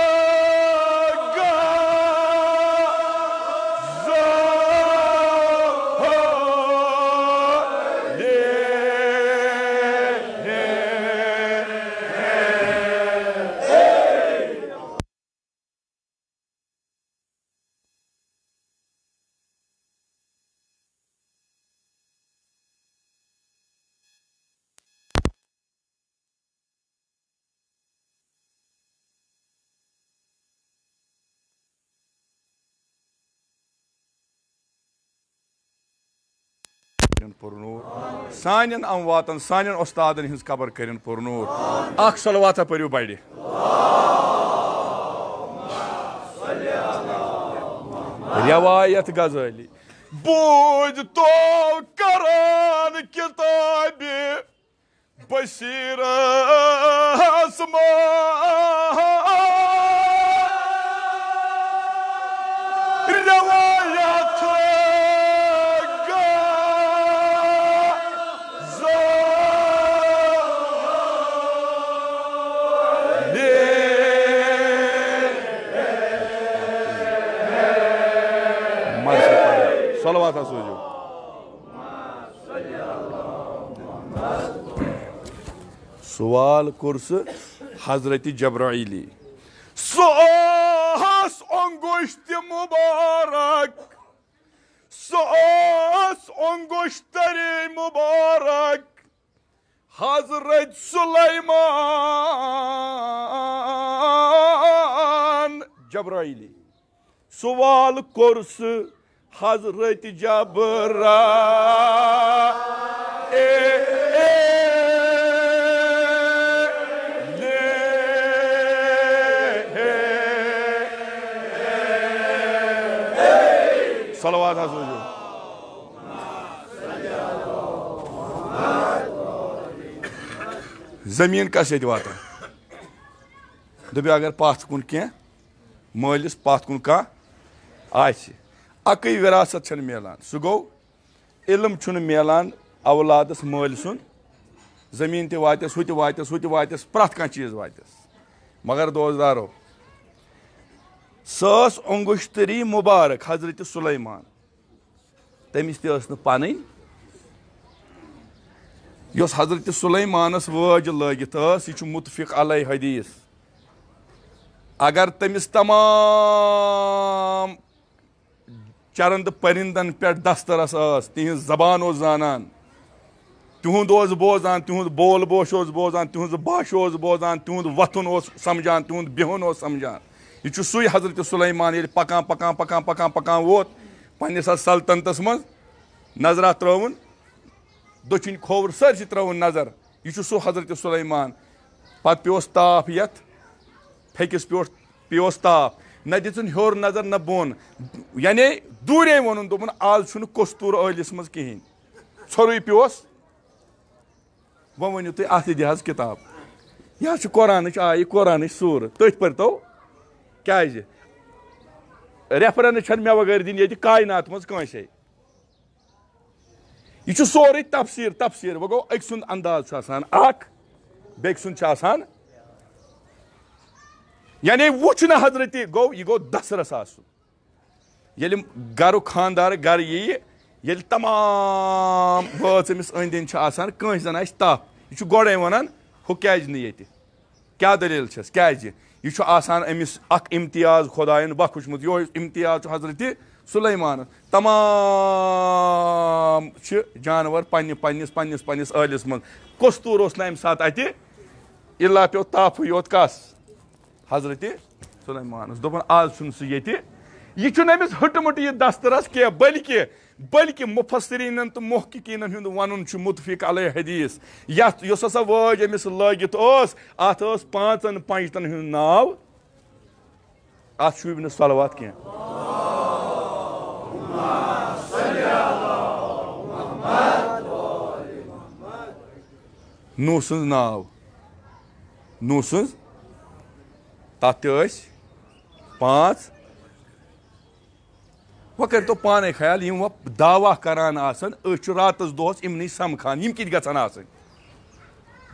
کٔرِن پُرنوٗر۔ سانٮ۪ن امواتن، سانٮ۪ن استادن ہٕنٛز قبر کٔرِن پُرنوٗر۔ اکھ صلواتہ پٔرِو بڑِ۔ روایت غزالی۔ بوٗزۍ تو کران کتابِ بصیرس منٛز روایت غزالی۔ صلوات ہا سوٗزِو۔ سوال کوٚر سُہ حضرت جبرائیلی۔ سُہ اوس اونگُشتِ مُبارک، سُہ اوس اونگُشتری مُبارک حضرت سلیمان۔ جبرائیلی۔ سوال کوٚر سُہ حضرت جبرائیل۔ صلوات حض وجو۔ زمین کس ییٚتہِ واتان؟ دوٚپُن، اگر پتھ کُن کینٛہہ مٲلِس پتھ کُن کانٛہہ آسہِ، اَکٕے وراثت چھَنہٕ میلان۔ سُہ گوٚو، علم چھُنہٕ میلان اولادس مٲلۍ سُنٛد۔ زٔمیٖن تہِ واتٮ۪س، ہُہ تہِ واتٮ۪س، ہُہ تہِ واتٮ۪س، پرٛٮ۪تھ کانٛہہ چیٖز واتٮ۪س۔ مگر دوستدارو، سۄ ٲس اونگُشتری مبارک حضرت سلیمان۔ تٔمِس تہِ ٲس نہٕ پنٕنۍ۔ یۄس حضرت سلیمانس وٲج لٲگِتھ ٲس، یہِ چھُ متفق علیہ حدیث۔ اگر تٔمِس تمام چرند پرندن پٮ۪ٹھ دسترس ٲس، تِہنٛز زبان اوس زانان، تِہُنٛد اوس بوزان، تِہُنٛد بول بوش اوس بوزان، تِہُنٛز بش اوس بوزان، تِہُنٛد وۄتھُن اوس سمجھان، تِہُنٛد بِہُن اوس سمجھان۔ یہِ چھُ سُے حضرت سلیمان، ییٚلہِ پکان، پکان، پکان، پکان، پکان ووت پننِس اَتھ سلطنتس منٛز، نظرا ترٲوٕن، دٔچھِنۍ کھووُر سٲرسٕے ترٲوٕن نظر۔ یہِ چھُ سُہ حضرت سلیمان۔ پتہٕ پیوس تاپھ یتھ پھیٚکِس پٮ۪ٹھ، پیوس تاپھ۔ نہ دِژٕن ہیوٚر نظر نہ بۄن۔ یعنی دوٗرے ووٚنُن، دوٚپُن، "آز چھُنہٕ کستوٗر ٲلِس منٛز کِہیٖنۍ۔" ژھوٚرُے پیوس۔ وۄنۍ ؤنِو تُہۍ، اَتھ تہِ دِ حظ کِتاب۔ یہِ حظ چھِ قرآنٕچ آیہِ، قرآنٕچ سوٗرٕ۔ تٔتھۍ پٔرۍتو۔ کیٛازِ؟ ریفرنس چھَنہٕ مےٚ وغٲر دِنۍ ییٚتہِ کاینات منٛز کٲنٛسے۔ یہِ چھُ سورُے تفسیٖر، تفسیٖر۔ وۄنۍ گوٚو، أکۍ سُنٛد انداز چھُ آسان اکھ، بیٚکۍ سُنٛد چھُ آسان، یعنی وُچھ نہٕ حضرتِ، گوٚو، یہِ گوٚو دَسرَس آسُن۔ ییٚلہِ گرُک خانٛدار گرٕ یِیہِ، ییٚلہِ تمام وٲژ أمِس أنٛدۍ أنٛدۍ چھِ آسان، کٲنٛسہِ زَن آسہِ تپھ، یہِ چھُ گۄڈَے وَنان، "ہُہ کیٛازِ نہٕ ییٚتہِ؟ کیٛاہ دٔلیٖل چھَس؟ کیٛازِ؟" یہِ چھُ آسان أمِس اکھ امتیاز خۄدایَن بخشمُت۔ یِہوٚے امتیاز چھُ حضرتِ سُلیمانَس۔ تمام چھِ جانور پنٛنہِ، پنٛنِس، پنٛنِس، پنٛنِس ٲلِس منٛز۔ کستوٗر اوس نہٕ اَمہِ ساتہٕ اَتہِ، الا پیوٚو تاپھٕے یوت۔ کَس؟ حضرتِ سلیمانس۔ دوٚپُن، "آز چھُنہٕ سُہ ییٚتہِ۔" یہِ چھُنہٕ أمِس ہٕٹہٕ مٕٹہٕ یہِ دسترس کینٛہہ، بلکہِ، بلکہِ مفسرینن تہٕ محققینن ہُنٛد ونُن چھُ متفق علیہ حدیث۔ یتھ، یۄس ہسا وٲج أمِس لٲگِتھ ٲس، اتھ ٲس پانٛژن پنجتن ہُنٛد ناو۔ اتھ شوٗبہِ نہٕ صلوات کینٛہہ۔ نوح سٕنٛز ناو، نوح سٕنٛز، تَتھ تہِ ٲسۍ پانٛژھ۔ وۄنۍ کٔرۍتو پانَے خیال، یِم وۄنۍ دعویٰ کران آسَن، أسۍ چھِ راتَس دۄہَس یِمنٕے سَمکھان، یِم کِتھ گژھن آسٕنۍ؟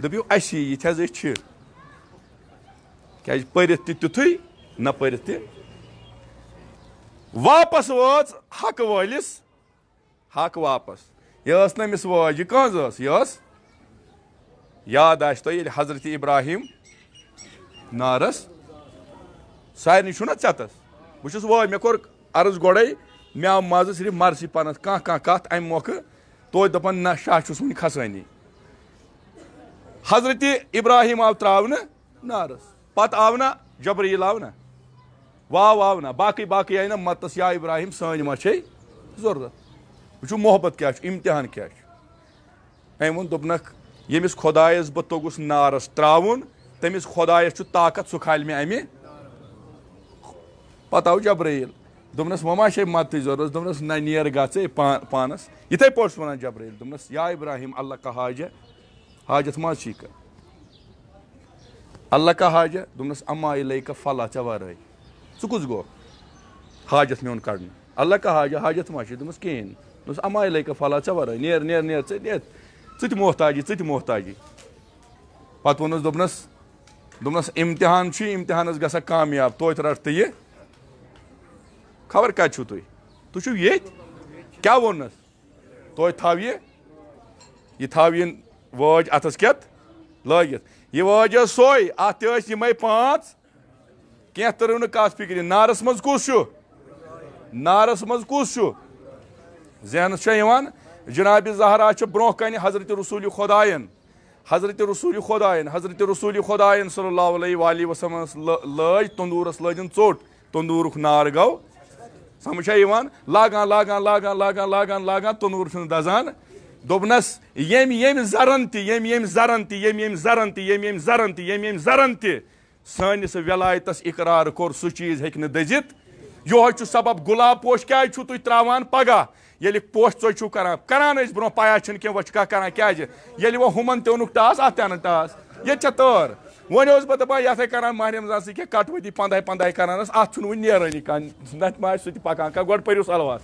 دٔپِو، اَسی یِتھۍ حظ أسۍ چھِ۔ کیٛازِ پٔرِتھ تہِ تیُتھُے، نہ پٔرِتھ تہِ۔ واپس وٲژ حق وٲلِس۔ حق واپس۔ یہِ ٲس نہٕ أمِس وٲج، یہِ کٕہٕنٛز ٲس؟ یہِ ٲس، یاد آسہِ تۄہہِ، ییٚلہِ حضرت ابراہیم نارس، سارنٕے چھُنہ ژٮ۪تس، بہٕ چھُس وٲج، مےٚ کوٚر عرض گۄڈَے، مےٚ آو مزٕ صرف مرسٕے پنس، کانٛہہ کانٛہہ کتھ امہِ مۄکھٕ، توتہِ دپان نہ، شاہ چھُس وُنہِ کھسٲنی۔ حضرت ابراہیم آو تراونہٕ نارس۔ پتہٕ آو نہ جبرائیل، آو نہ، واو آو نہ، باقٕے باقٕے آیہِ نہ متس، یا ابراہیم، سٲنۍ ما چھے ضروٗرت؟ وٕچھِو محبت کیٛاہ چھُ، امتحان کیٛاہ چھُ۔ أمۍ ووٚن، دوٚپنکھ، ییٚمِس خۄدایس بہٕ توٚگُس نارس ترٛاوُن، تٔمِس خۄدایس چھُ طاقت، سُہ کھالہِ مےٚ امہِ۔ پتہٕ آو جبرائیل، دوٚپنس، وۄنۍ ما چھے مدتٕچ ضروٗرت؟ دوٚپنس، نہ، نیر گژھ ژٕ پا-، پانس۔ یِتھے پٲٹھۍ چھُس ونان جبرائیل، دوٚپنس، یا ابراہیم، اللہ کا حاجہ، حاجت ما چھِ کانٛہہ؟ اللہ کا حاجہ؟ دوٚپنس، اما الیک، فلا، ژےٚ ورٲے۔ ژٕ کُس گوٚو حاجت میون کڑنہٕ؟ اللہ کا حاجہ، حاجت ما چھِ؟ دوٚپمس، کِہیٖنۍ۔ دوٚپمس، اما الیک، فلا، ژےٚ ورٲے۔ نیر، نیر، نیر، ژٕ نیر۔ ژٕ تہِ محتاجی، ژٕ تہِ محتاجی۔ پتہٕ ووٚنُس، دوٚپنس، دوٚپنس، امتحان چھُ، امتحانس گژھکھ کامیاب، توتہِ رٹ تہٕ یہِ۔ خبر کتہِ چھِو تُہۍ؟ تُہۍ چھِو ییٚتۍ؟ کیٛاہ ووٚننس؟ توتہِ تھاو یہِ، یہِ تھاو یہِ وٲج اَتھَس کٮ۪تھ لٲگِتھ۔ یہِ وٲج ٲس سۄے، اَتھ تہِ ٲسۍ یِمَے پانٛژھ۔ کینٛہہ تٔرٕو نہٕ کَتھ فِکرِ۔ نارَس منٛز کُس چھُ؟ نارَس منٛز کُس چھُ؟ ذہنَس چھا یِوان؟ جناب زہرا چھِ برٛونٛہہ کَنہِ حضرت رسول خۄدایَن۔ حضرت رسول خۄدایَن، حضرت رسول خۄدایَن صلی اللہ علیہ وآلہ وسلمَس لٲ-، لٲج تندوٗرَس لٲجِن ژوٚٹ۔ تندورُک نار گوٚو۔ سمجھ چھا یِوان؟ لاگان، لاگان، لاگان، لاگان، لاگان، لاگان، تندور چھُنہٕ دزان۔ دوٚپنس، ییٚمۍ، ییٚمۍ زرن تہِ، ییٚمۍ، ییٚمۍ زرن تہِ، ییٚمۍ، ییٚمۍ زرن تہِ، ییٚمۍ، ییٚمۍ زرن تہِ، ییٚمۍ، ییٚمۍ زرن تہِ سٲنِس ولایتس اقرار کوٚر، سُہ چیٖز ہیٚکہِ نہٕ دٔزِتھ۔ یِہوٚے چھُ سبب، گۄلاب پوش کیٛازِ چھُو تُہۍ ترٛاوان پگاہ؟ ییٚلہِ پوش ژۄچہِ چھُو کران، کران ٲسۍ برٛونٛہہ، پَیاہ چھِنہٕ کینٛہہ، وۄنۍ چھُکھا کران؟ کیٛازِ؟ ییٚلہِ وۄنۍ ہُمَن تہِ اوٚنُکھ ٹاس، اَتھ تہِ اَنَن ٹاس۔ ییٚتہِ چھےٚ تٲر۔ وۄنۍ اوسُس بہٕ دَپان، یَتھ ہے کران ماہِ رمضان سۭتۍ کینٛہہ کَٹہٕ ؤتی پنٛداہہِ پنٛداہہِ کران ٲس، اَتھ چھُنہٕ وٕنہِ نیرٲنی کانٛہہ، نَتہٕ ما آسہِ سُہ تہِ پَکان کانٛہہ۔ گۄڈٕ پٔرِو صلوات۔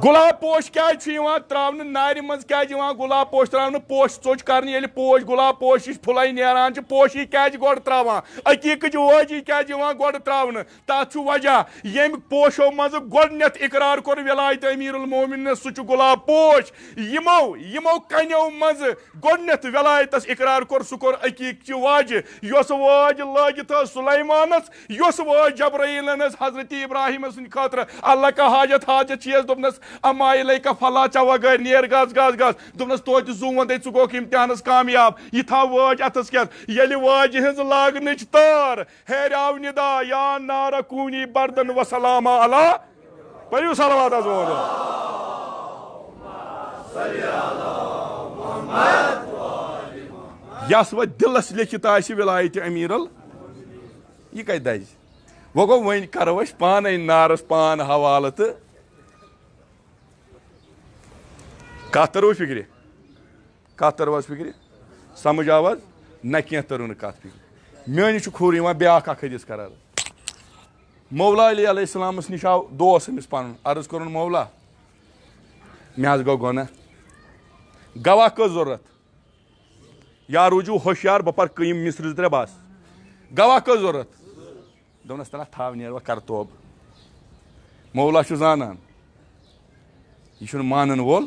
گۄلاب پوش کیٛازِ چھُ یِوان ترٛاونہٕ؟ نارِ منٛز کیٛازِ یِوان گۄلاب پوش ترٛاونہٕ؟ پوش ژۄچ کرنہٕ، ییٚلہِ پوش، گۄلاب پوش یُس پھُلے نیران چھِ، پوشی کیٛازِ گۄڈٕ ترٛاوان؟ عقیٖقٕچ وٲجی کیٛازِ یِوان گۄڈٕ ترٛاونہٕ؟ تَتھ چھُ وجہ، ییٚمۍ پوشو منٛزٕ گۄڈٕنٮ۪تھ اقرار کوٚر ولایت امیر المومنینس، سُہ چھُ گۄلاب پوش۔ یِمو، یِمو کنیو منٛزٕ گۄڈٕنٮ۪تھ ولایتس اقرار کوٚر، سُہ کوٚر عقیٖقچہِ واجہِ، یۄس وٲج لٲگِتھ ٲس سلیمانس، یۄس وٲج جبرائیلن ٲس حضرت ابراہیم سٕنٛدِ خٲطرٕ۔ اللہ کا حاجت، حاجت چھِ یَس، دوٚپنس، اما الیک فلا، ژےٚ وغٲرۍ نیر، گژھ، گژھ، گژھ۔ دوٚپنس، توتہِ زُو وندے، ژٕ گوکھ امتحانس کامیاب۔ یہِ تھاو وٲج اتھس کٮ۪تھ۔ ییٚلہِ وٲجہِ ہنٛز لاگنٕچ تٲر ہیرِ آو ندا، یا نار کونی بردن و سلاما علی۔ پٔرِو صلوات از ووت۔ یس وۄنۍ دلس لیکھِتھ آسہِ ولایت امیرل، یہِ کتہِ دزِ؟ وۄنۍ گوٚو، وۄنۍ کرو أسۍ پانے نارس پان حوالہٕ تہٕ کتھ ترو فکرِ؟ کتھ ترو حظ فکرِ؟ سمجھ آو حظ؟ نہ کینٛہہ ترو نہٕ کتھ فکرِ۔ میٲنِس چھُ کھوٗر یِوان بیاکھ اکھ حدیث قرار۔ مولا علی علیہ السلامس نِش آو دوس أمِس پنُن، عرض کوٚرُن، مولا، مےٚ حظ گوٚو گۄناہ، گواہ کٔژ ضروٗرت؟ یا روٗزِو ہوشیار، بہٕ پرٕ قٲیِم مصر زٕ ترٛےٚ بس۔ گواہ کٔژ ضروٗرت؟ دوٚپنس، تَلہ تھاو نیر وۄنۍ کر توبہٕ۔ مولا چھُ زانان، یہِ چھُنہٕ مانن وول۔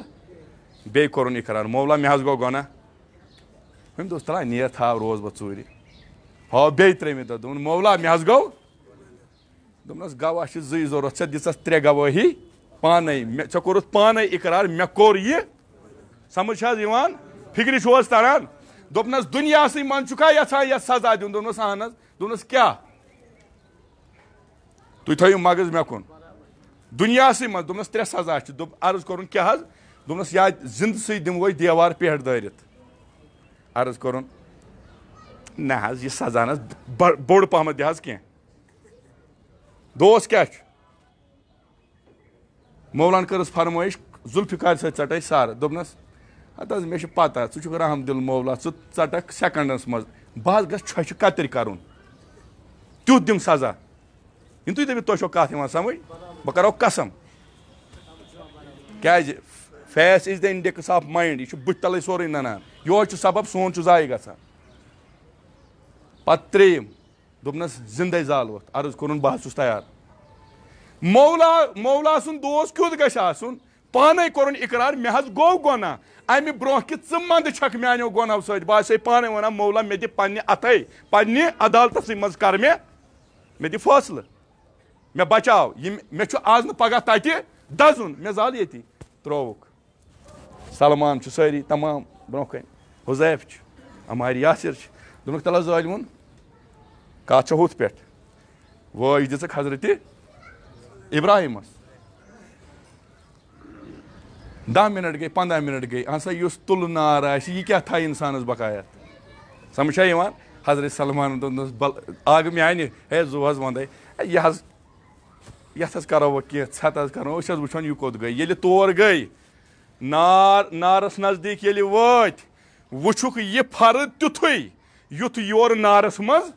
بیٚیہِ کوٚرُن اقرار، مولا، مےٚ حظ گوٚو گۄناہ۔ أمۍ دوٚپُس، تَلہ نیر، تھاو روز بہٕ ژوٗرِ۔ ہاو بیٚیہِ ترٛیٚیِمہِ دۄہ، دوٚپُن، مولا، مےٚ حظ گوٚو۔ دوٚپنس، گواہ چھِ زٕے ضروٗرت، ژےٚ دِژَتھ ترٛےٚ گوٲہی پانے، مےٚ، ژےٚ کوٚرُتھ پانے اقرار، مےٚ کوٚر یہِ۔ سمجھ چھا حظ یِوان؟ فکرِ چھُ حظ تران؟ دوٚپنس، دُنیاہسٕے منٛز چھُکھا یژھان یتھ سزا دیُن؟ دوٚپنس، اہن حظ۔ دوٚپنس، کیٛاہ؟ تُہۍ تھٲیِو مغز مےٚ کُن۔ دُنیاہسٕے منٛز، دوٚپنس، ترٛےٚ سزا چھِ۔ دوٚپ، عرض کوٚرُن، کیٛاہ حظ؟ دوٚپنس، یا زِندٕ سٕے دِموے دیوار پٮ۪ٹھ دٲرِتھ۔ عرض کوٚرُن، نہ حظ، یہِ سزا نہ حظ، بڑ-، بوٚڑ پہمتھ دِ حظ کینٛہہ۔ دوس کیٛاہ چھُ؟ مولان کٔرٕس فرمٲیش، ذوالفقار سۭتۍ ژٹے سر۔ دوٚپنس، ہتہٕ حظ، مےٚ چھِ پتہ، ژٕ چھُکھ رحم دل مولا، ژٕ ژٹکھ سیکنڈس منٛز۔ بہٕ حظ گژھٕ چھۄچھِ کتٕرۍ کرُن، تیُتھ دِم سزا۔ یِم تُہۍ دٔپِو، تۄہہِ چھو کتھ یِوان سمجھ؟ بہٕ کرو قسم۔ کیازِ؟ Face is the index of mind۔ یہِ چھُ بٕتھِ تلے سورُے ننان۔ یِہوے چھُ سبب سون چھُ ضایع گژھان۔ پتہٕ ترٛیٚیِم، دوٚپنس، زندے زالوتھ۔ عرض کوٚرُن، بہٕ حظ چھُس تیار۔ مولا، مولا سُنٛد دوس کیُتھ گژھِ آسُن؟ پانے کوٚرُن اقرار، مےٚ حظ گوٚو گۄناہ۔ امہِ برونٛہہ کہِ ژٕ منٛدٕ چھکھ میانیو گۄناہو سۭتۍ، بہٕ آسے پانے ونان، مولا، مےٚ دِ پننہِ اتھے، پننہِ عدالتسٕے منٛز کر مےٚ، مےٚ دِ فٲصلہٕ، مےٚ بچاو۔ یہِ مےٚ چھُ آز نہٕ پگاہ تتہِ دزُن، مےٚ زال ییٚتی۔ ترووُکھ۔ سلمان چھُ، سٲری تمام برونٛہہ کنہِ۔ حذیف چھُ، عمار یاسر چھُ۔ دوٚپُکھ، تَلہٕ ظٲلمُن، کَتھ چھےٚ ہُتھ پٮ۪ٹھ؟ وٲج دِژٕکھ حضرت ابراہیمس۔ دَہ منٹ گٔے، پنٛداہ منٹ گٔے، اہن سا، یُس تُلہٕ نار آسہِ، یہِ کیٛاہ تھایہِ اِنسانس بقایت؟ سمجھ چھا یِوان؟ حضرت سلمان دوٚپنَس، بل-، اکھ میانہِ، ہے، زُو حظ وۄندَے، ہے، یہِ حظ، یَتھ حظ کرو وۄنۍ کینٛہہ، ژھٮ۪تہٕ حظ کرو، أسۍ حظ وٕچھون یہِ کوٚت گٔے۔ ییٚلہِ تور گٔے، نار، نارس نزدیٖک ییٚلہِ وٲتۍ، وٕچھُکھ یہِ پھرٕ تیُتھُے، یُتھ یورٕ نارس منٛز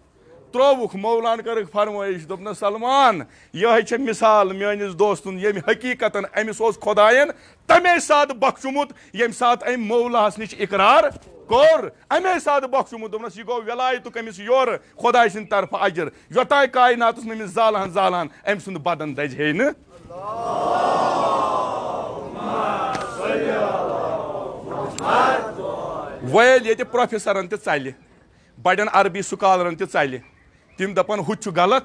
ترووُکھ۔ مولان کٔرٕکھ فرمٲیش، دوٚپنس، سلمان، یِہوٚے چھےٚ مثال میٲنِس دوستُن، ییٚمۍ حقیٖقتن أمِس اوس خۄداین تَمے ساتہٕ بخشومُت، ییٚمہِ ساتہٕ أمۍ مولاہس نِش اقرار کوٚر۔ اَمے ساتہٕ بخشومُت، دوٚپنس، یہِ گوٚو ولایتُک أمِس یورٕ خۄداے سٕنٛدِ طرفہٕ اجر۔ یوٚتانۍ کایناتس نہٕ أمِس زالہن زالہن، أمۍ سُنٛد بدن دزِ ہے نہٕ۔ وۄنۍ ییٚلہِ ییٚتہِ پروفیسرن تہِ ژلہِ، بڑٮ۪ن عربی سکالرن تہِ ژلہِ، تِم دپن، ہُہ تہِ چھُ غلط،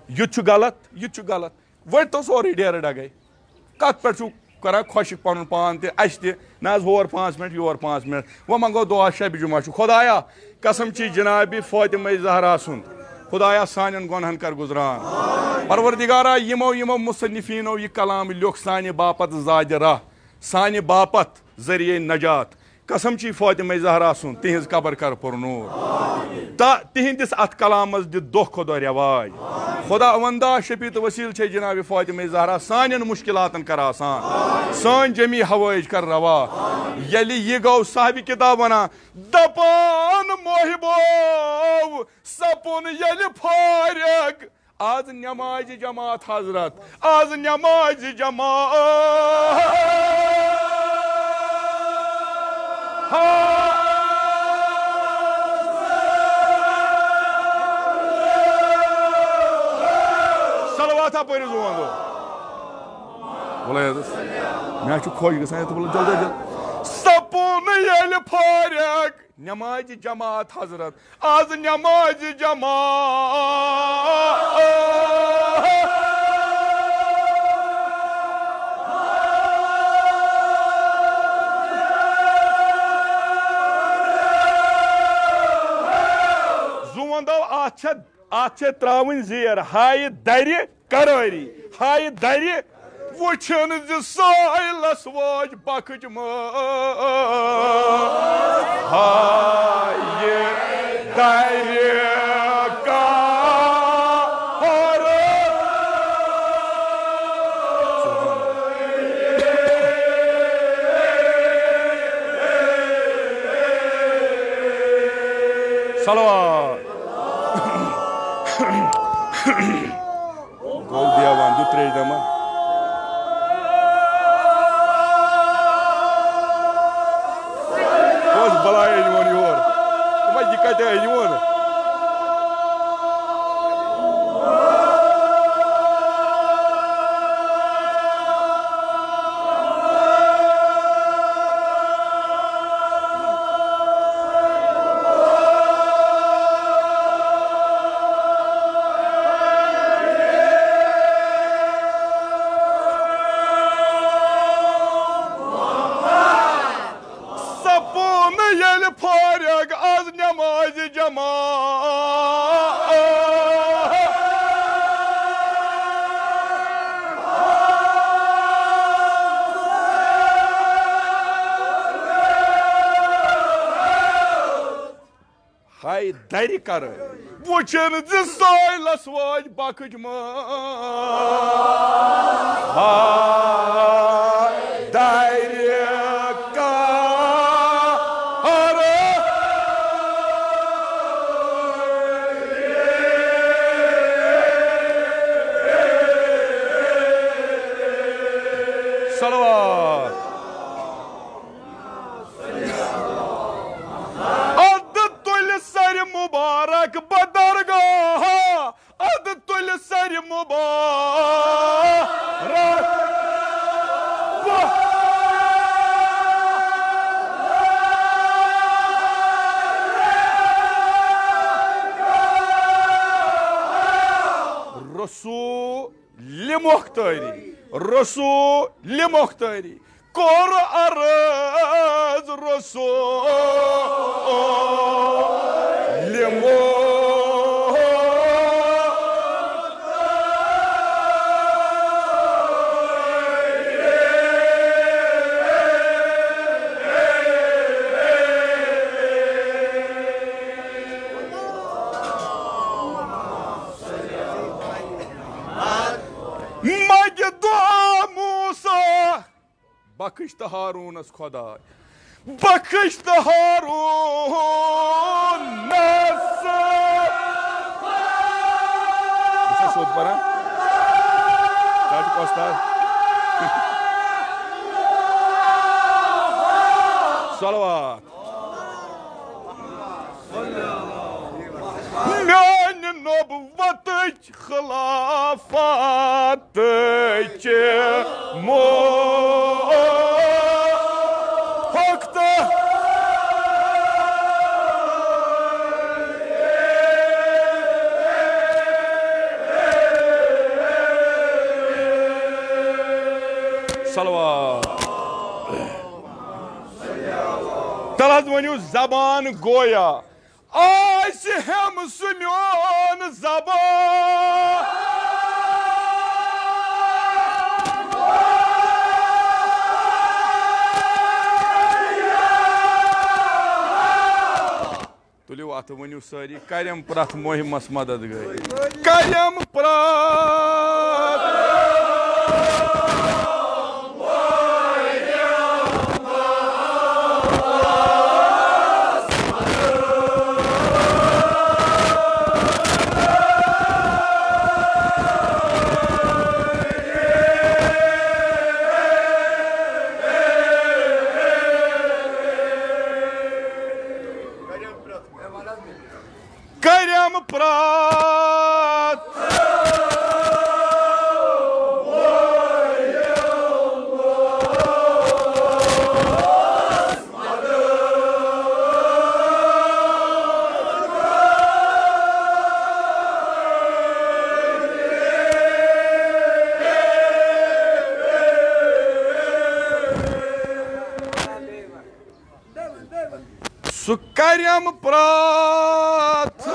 یہِ تہِ چھُ غلط، یہِ تہِ چھُ غلط۔ وۄنۍ تو سورُے ڈیرٕ ڈگے۔ کتھ پٮ۪ٹھ چھُو کران خۄشِک پنُن پان تہِ، اسہِ تہِ؟ نہ حظ، ہور پانٛژھ منٹ، یور پانٛژھ منٹ۔ وۄنۍ منگو دعا شبِ جمعہ چھُ۔ خۄدایا، قسم چھی جناب فاطمہ زہرا سُنٛد، خۄدایا، سانٮ۪ن گۄنہن کر گُزران۔ پروردگارا، یِمو، یِمو مصنفینو یہِ کلام لیوٚکھ سانہِ باپتھ زادِ راہ، سانہِ باپتھ ذٔریعے نجات، قسم چھی فاطمہ زہرا سُنٛد، تِہنٛز قبر کر پُرنور۔ تہٕ تِہنٛدِس اتھ کلامس دِ دۄہ کھۄتہٕ دۄہ رواج۔ خدا وندا شفیع تہٕ وسیل چھے جناب فاطمہ زہرا سانٮ۪ن مشکلاتن کر آسان، سٲنۍ جمی حوٲیج کر روا۔ ییٚلہِ یہِ گوٚو صاحبِ کتاب ونان، دپان، محبو، سپُن ییٚلہِ فارغ، آز نمازِ جماعت حضرت، آز نمازِ جماعت۔ صلوات پٔرِو زون دو۔ وَلہٕ حضرت، مےٚ چھُ خۄش گژھان یَتھ، وَلہٕ جلدی جلدی۔ سپُن ییٚلہِ فارغ، نمازِ جماعت حضرت، آز نمازِ جماعت۔ اتھ چھےٚ، اتھ چھےٚ ترٛاوٕنۍ زیر، ہایہِ درِ کرٲری، ہایہِ درِ۔ وٕچھِن زِ سٲیلس وٲج بخٕچ مٲج۔ ہایہِ درِ کارٕ۔ صلوات۔ گوٚو دیوان، دیُت ترٛیش دما۔ کۄس بلاے أنۍ وون یور؟ دوٚپمَے، یہِ کَتہِ أنۍ وون؟ سپُن ییٚلہِ فارغ از نمازِ جماعت۔ ہاے درِ کرٕ، وُچھِن زِ سٲیلس وٲج بخٕچ مٲج۔ ہاے درِ کرٕ۔ صلوات۔ ادٕ تُلہِ سرِ مُبارک بدرگاہ، ادٕ تُلہِ سرِ مُبارک۔ رسول مختاری، رسول مختاری۔ کوٚر عرض رسول مو-، مگہِ دعا موسیٰ۔ بخش تہٕ ہارونس خداے، بخش تہٕ ہارونس۔ یہِ چھا سیوٚد پران؟ کتہِ کۄس تار؟ صلوات۔ میانہِ نبوتٕچ خلافتٕچ مو-، حق تہٕ۔ صلوات۔ تَلہٕ حظ ؤنِو، زبان گویا آسہِ ہٮ۪م سُہ میون زبان۔ تُلِو اَتھٕ، ؤنِو سٲری، کریم پرٛتھ مُہِمس مدد گٔے۔ کریم پرٛتھ۔ کریم پرٛتھ۔ سُہ کریم پرٛتھ۔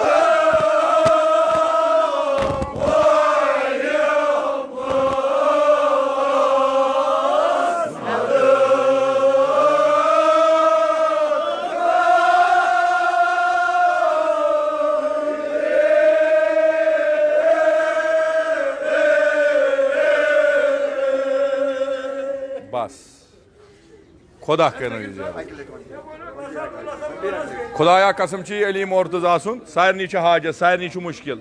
خدا کٔرِنَے زیادٕ۔ خدایا قسم چھِ علی مرتضی سُنٛد، سارنٕے چھِ حاجت، سارنٕے چھُ مُشکِل۔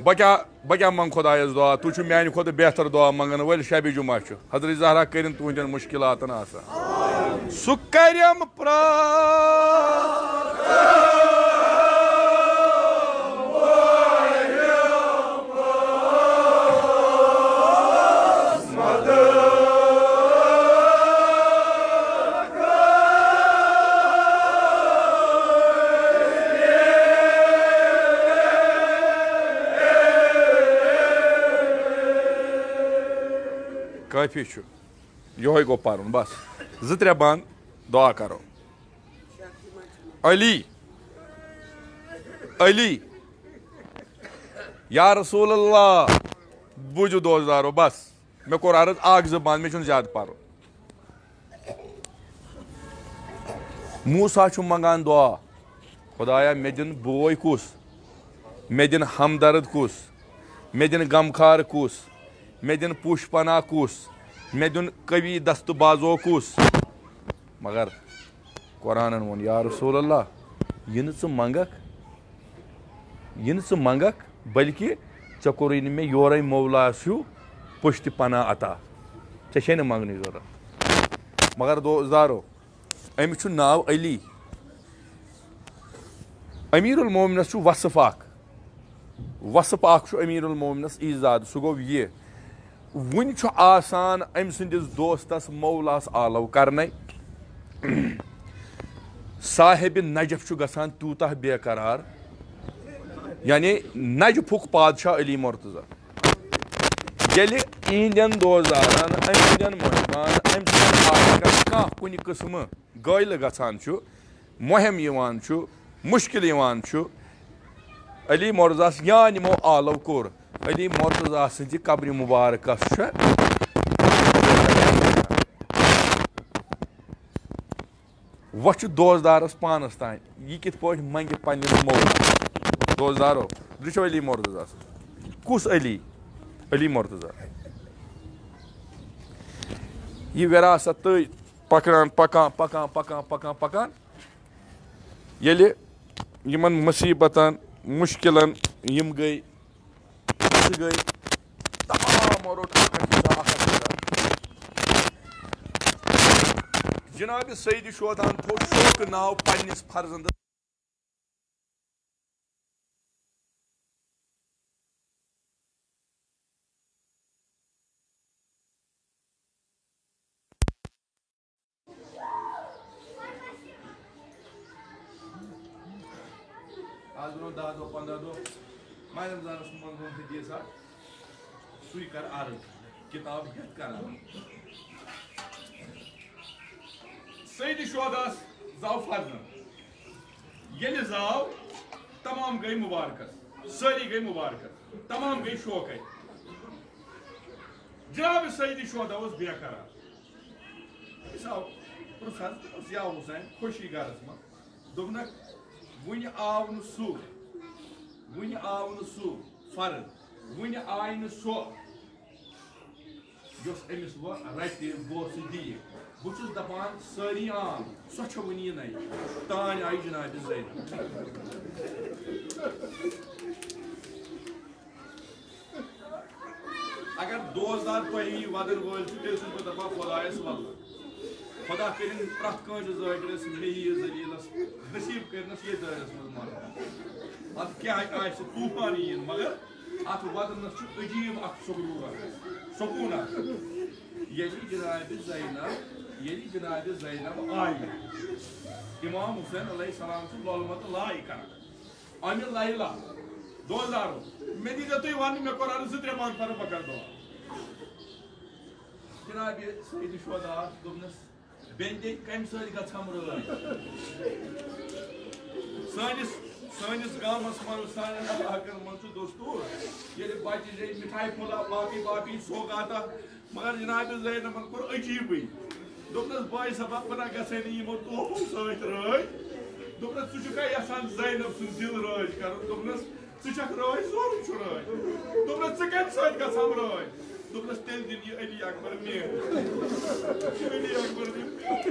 بہٕ کیٛاہ، بہٕ کیٛاہ منٛگہٕ خدایَس دُعا؟ تُہۍ چھِو میٛانہِ کھۄتہٕ بہتر دُعا منٛگَن وٲلۍ۔ شبِ جمعہ چھُ، حضرت زہرا کٔرِنۍ تُہٕنٛدٮ۪ن مُشکِلاتَن آسان۔ سُہ کَرٮ۪م پرٛار۔ کٲفی چھُ، یِہوٚے گوٚو پَرُن، بَس۔ زٕ ترٛےٚ بند دُعا کَرو۔ علی، علی، یا رسول اللہ، بوٗزِو دوستدارو، بَس۔ مےٚ کوٚر عرض اَکھ زٕ بند، مےٚ چھُنہٕ زیادٕ پَرُن۔ موسیٰ چھُ منٛگان دُعا، خدایا، مےٚ دِن بوے کُس؟ مےٚ دِن ہمدرد کُس؟ مےٚ دِن غمخار کُس؟ مےٚ دِن پوٗشہِ پناہ کُس؟ مےٚ دِن قوی دست بازو کُس؟ مگر قرآنن ووٚن، یا رسول اللہ، یہِ نہٕ ژٕ منٛگکھ، یہِ نہٕ ژٕ منٛگکھ، بلکہِ ژےٚ کوٚرُے نہٕ مےٚ یورے مولاس ہیوٗ پُشتِ پناہ عطا۔ ژےٚ چھے نہٕ منٛگنٕچ ضروٗرت۔ مگر دوستدارو، أمِس چھُ ناو علی۔ امیر المومنس چھُ وصف اکھ، وصف اکھ چھُ امیر المومنس ایجاد، سُہ گوٚو یہِ، وُنہِ چھُ آسان أمۍ سٕنٛدِس دوستس مولاس آلو کرنے۔ صاحب نجف چھُ گژھان تیوٗتاہ بے قرار، یعنی نجفُک پادشاہ علی مرتضی۔ ییٚلہِ یِہنٛدٮ۪ن دوستدارن، أمۍ سٕنٛدٮ۪ن محبن، أمۍ سٕنٛدٮ۪ن عاشقن کانٛہہ کُنہِ قٕسمہٕ گٲیلہٕ گژھان چھُ، مُہِم یِوان چھُ، مُشکِل یِوان چھُ، علی مرتضیٰ یَس یان یِمو آلو کوٚر، علی مرتضیٰ سٕنٛزِ قبرِ مُبارکس چھُ وۄنۍ چھُ دوستدارس پانس تام، یہِ کِتھ پٲٹھۍ منگہِ پننِس مولس۔ دوستدارو، وٕچھو علی مرتضیٰ سُنٛد۔ کُس علی؟ علی مرتضیٰ۔ یہِ وراثت تہٕ پکان، پکان، پکان، پکان، پکان، پکان، ییٚلہِ یِمن مُصیبتن، مُشکِلن، یِم گٔے، سُہ گٔے، تمامو روٚٹ اکھ اکھ حصہٕ، اکھ اکھ حصہٕ۔ جناب سید شوداہن تھوٚو شوقہٕ ناو پننِس فرزندس۔ آز برونٛہہ دَہ دۄہ، پنٛداہ دۄہ، ماہِ رمضانَس منٛز ووٚن حدیثہ، سُے کر عرض، کتاب ہٮ۪تھ کران۔ سید شہداہس زاو فرزند۔ ییٚلہِ زاو، تمام گٔے مُبارکس، سٲری گٔے مُبارکس، تمام گٔے شوقے۔ جناب سید شہدا اوس بے قرار۔ أمِس آو پرٛژھ حظ، دوٚپمَس، یا حسین، خوشی گرس منٛز۔ دوٚپنکھ، وُنہِ آو نہٕ سُہ، وُنہِ آو نہٕ سُہ فرد، وُنہِ آیہِ نہٕ سۄ، یۄس أمِس وۄنۍ رَٹہِ، بوسہٕ دِیہِ۔ بہٕ چھُس دَپان، سٲری عام، سۄ چھےٚ وُنہِ یِنَے۔ تانۍ آیہِ جناب زینب۔ اگر دوستدار تۄہہِ یہِ وَدُن وٲلۍ چھُ، تیٚلہِ چھُس بہٕ دَپان خۄدایَس وَدُن۔ خۄدا کٔرِن پرٛٮ۪تھ کٲنٛسہِ ذٲکِرَس مےٚ یہِ ذٔلیٖلَس نصیٖب کٔرِنَس ییٚتھۍ دٲیرَس منٛز مَرُن۔ اَتھ کیٛاہ آسہِ طوٗفان یِیِن، مگر اَتھ وَدنَس چھُ عجیٖب اَکھ سکوٗن اَکھ، سکوٗن اَکھ۔ ییٚلہِ جناب زینب، ییٚلہِ جناب زینب آیہِ، امام حسین علیہ السلام چھُ لولمت لایہِ کران۔ امہِ لیلہ، دوستدارو، مےٚ دیٖزیو تُہۍ وننہٕ، مےٚ کوٚر عرض زٕ ترٛےٚ منتر بہٕ کرٕ دعا۔ جناب سید شہدا دوٚپنس، بیٚنہِ تہِ کمہِ سۭتۍ گژھم رٲضۍ؟ سٲنِس، سٲنِس گامس منٛز، سانٮ۪ن علاقن منٛز چھُ دستور، ییٚلہِ بچہِ زیٚیہِ مِٹھایہِ پھوٚلہ، باقٕے باقٕے سوگاتا، مگر جناب زینبن کوٚر عجیٖبٕے۔ دوٚپنس، بٲے صٲبا، بہٕ نہ گژھے نہٕ یِمو تحفو سۭتۍ رٲضۍ۔ دوٚپنس، ژٕ چھُکھا یژھان زینب سُنٛد دِل رٲضۍ کرُن؟ دوٚپنس، ژٕ چھکھ رٲضۍ، سورُے چھُ رٲضۍ۔ دوٚپنس، ژٕ کمہِ سۭتۍ گژھم رٲضۍ؟ دوٚپنَس، "تیٚلہِ دِن یہِ علی اکبر مےٚ۔ علی اکبر دِن مےٚ۔"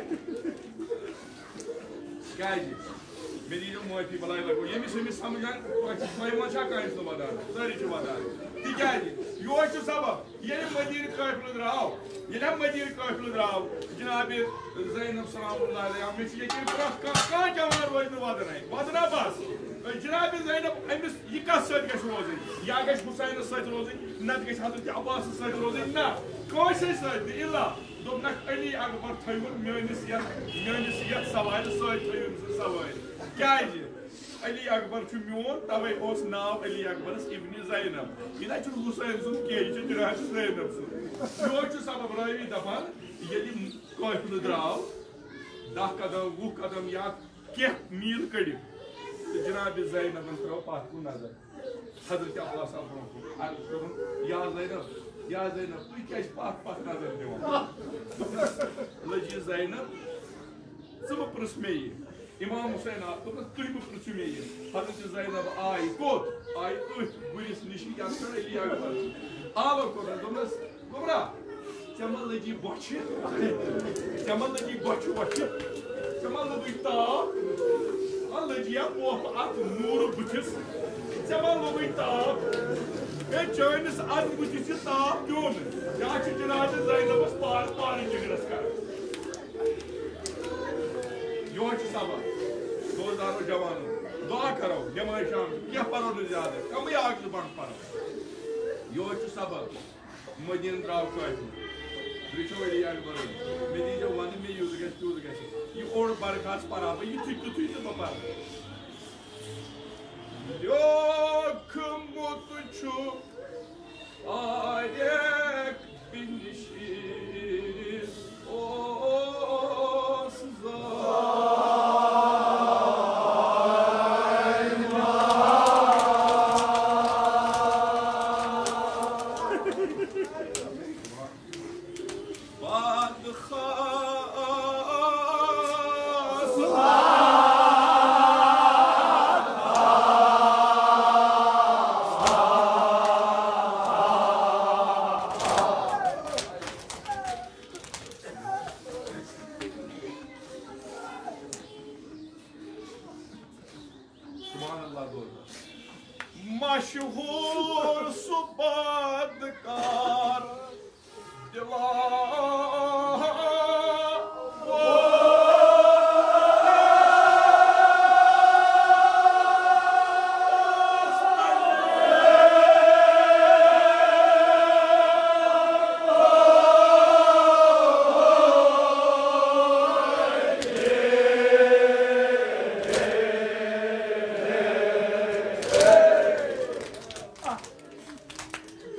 کیٛازِ؟ مےٚ دیٖزیو معٲفی، بلاے لگو۔ ییٚمِس، ییٚمِس سمجھ آے، تۄہہِ چھِ، تۄہہِ منٛز چھا کٲنٛسہِ نہٕ ودان؟ سٲری چھِ ودان۔ تِکیٛازِ؟ یِہوٚے چھُ سبب۔ ییٚلہِ مدیٖنہٕ قٲفلہٕ درٛاو، ییٚلہِ ہم مدیٖنہٕ قٲفلہٕ درٛاو، جناب زینب سلام اللہ علیہا، مےٚ چھُ یقیٖن پرٛٮ۪تھ کانٛہہ، کانٛہہ جوان روزِ نہٕ ودنَے، ودنا بس۔ جناب زینب، أمِس یہِ کَس سۭتۍ گژھِ روزٕنۍ؟ یا گژھِ حسینَس سۭتۍ روزٕنۍ، نَتہٕ گژھِ حضرت عباسَس سۭتۍ روزٕنۍ؟ نہ، کٲنٛسے سۭتۍ نہٕ۔ الا دوٚپنَکھ، علی اکبر تھٲیہُن میٲنِس یَتھ، میٲنِس یَتھ سوارِ سۭتۍ تھٲیہُن سُہ سوارِ۔ کیٛازِ؟ علی اکبر چھُ میون، توے اوس ناو علی اکبرس ابن زینب۔ یہِ نہ چھُنہٕ حسین سُنٛد کینٛہہ، یہِ چھُ جناب زینب سُنٛد۔ یِہوٚے چھُ سبب راوی دپان، ییٚلہِ قٲفلہٕ درٛاو، دَہ قدم، وُہ قدم یا کینٛہہ میٖل کٔڑِتھ، تہٕ جناب زینبن ترٲو پتھ کُن نظر۔ حضرت عباس آو برونٛہہ کُن، عرض کوٚرُن، "یا زینب، یا زینب، تُہۍ کیٛازِ پتھ پتھ نظر دِوان؟" دوٚپنَس، "لٔجی زینب، ژٕ مہٕ پرٛژھ مےٚ یہِ۔" امام حسین آو، دوٚپنَس، "تُہۍ مہٕ پرٛژھِو مےٚ یہِ۔" حضرت زینب آیہِ کوٚت؟ آیہِ أتھۍ گُرِس نِش، یَتھ پٮ۪ٹھ علی اکبر آلو کوٚرنَس۔ دوٚپنَس، "گوٚبرا، ژےٚ ما لٔجی بۄچھِ؟ ژےٚ ما لٔجی بۄچھِ وۄچھِ؟ ژےٚ ما لوٚگُے تاپھ؟ ما لٔجی یا پوپھ اَتھ نوٗرٕ بٕتھِس؟ ژےٚ ما لوٚگُے تاپھ؟ ہے، چٲنِس اَتھ بٕتھِس یہِ تاپھ پیوٚو نہٕ۔ یا چھِ جنازٕ زینبَس پارٕ پارٕ جِگرَس کران۔" یِہوٚے چھُ سبق۔ دوستدارو، جوانو، دعا کرو، نماز شام، کینٛہہ پرو نہٕ زیادٕ، کمٕے اکھ زٕ بنٛڈ پرو۔ یِہوٚے چھُ سبق۔ مدیٖنہٕ درٛاو قٲفلہٕ۔ وٕچھو علی اکبرن۔ مےٚ دیٖزیو ونہٕ، مےٚ یُتھ گژھِ، تیُتھ گژھِ۔ یہِ اوٚڑ برخاست پرٕ ہا بہٕ، یِتھُے تیُتھُے تہٕ بہٕ پرٕ۔ لیوکھمُت چھُ طارق بن شیس اوس زاے۔ پاد خاص سبحان اللہ، دوست۔ مشہوٗر سُہ بادکار دِلا۔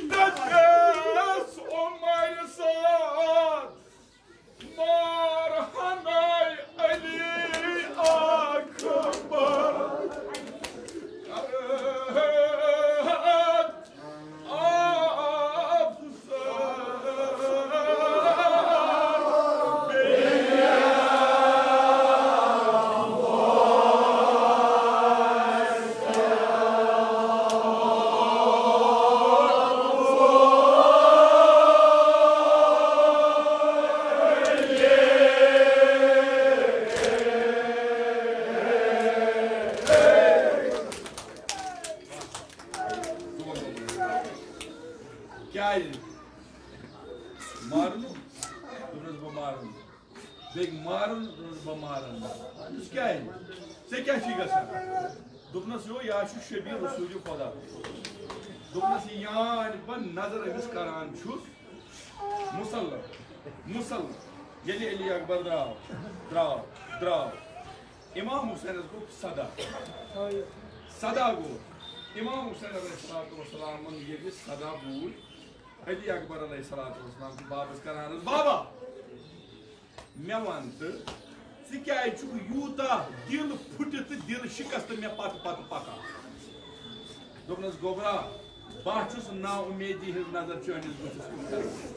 دَپٮ۪س عمر سعد، مار ہناے علی اکبر۔ کیٛازِ؟ مارُن؟ دوٚپنَس، "بہٕ مارُن۔" بیٚیہِ مارُن؟ دوٚپنَس، "بہٕ مارُن نہٕ۔" دوٚپنَس، "کیٛازِ؟ ژےٚ کیٛاہ چھُے گژھان؟" دوٚپنَس، "یو، یا چھُ شبیہ رسول خدا۔" دوٚپنَس، "یہِ یان بہٕ نظر أمِس کران چھُس، مسلم، مسلم۔" ییٚلہِ علی اکبر درٛاو، درٛاو، درٛاو، امام حسینس گوٚو صدا۔ صدا گوٚو۔ امام حسین علیہ الصلوۃ والسلامن ییٚلہِ صدا بوٗز، علی اکبر علیہ الصلوۃ والسلام چھُ بابس کران عرض، "بابا، مےٚ وَن تہٕ، ژٕ کیٛازِ چھُکھ یوٗتاہ دِل پھُٹِتھ تہٕ دِل شِکست مےٚ پتہٕ پتہٕ پکان؟" دوٚپنَس، "گوٚبرا، بہٕ چھُس نا اُمیدی ہٕنٛز نظر چٲنِس بُتھِس کُن کران۔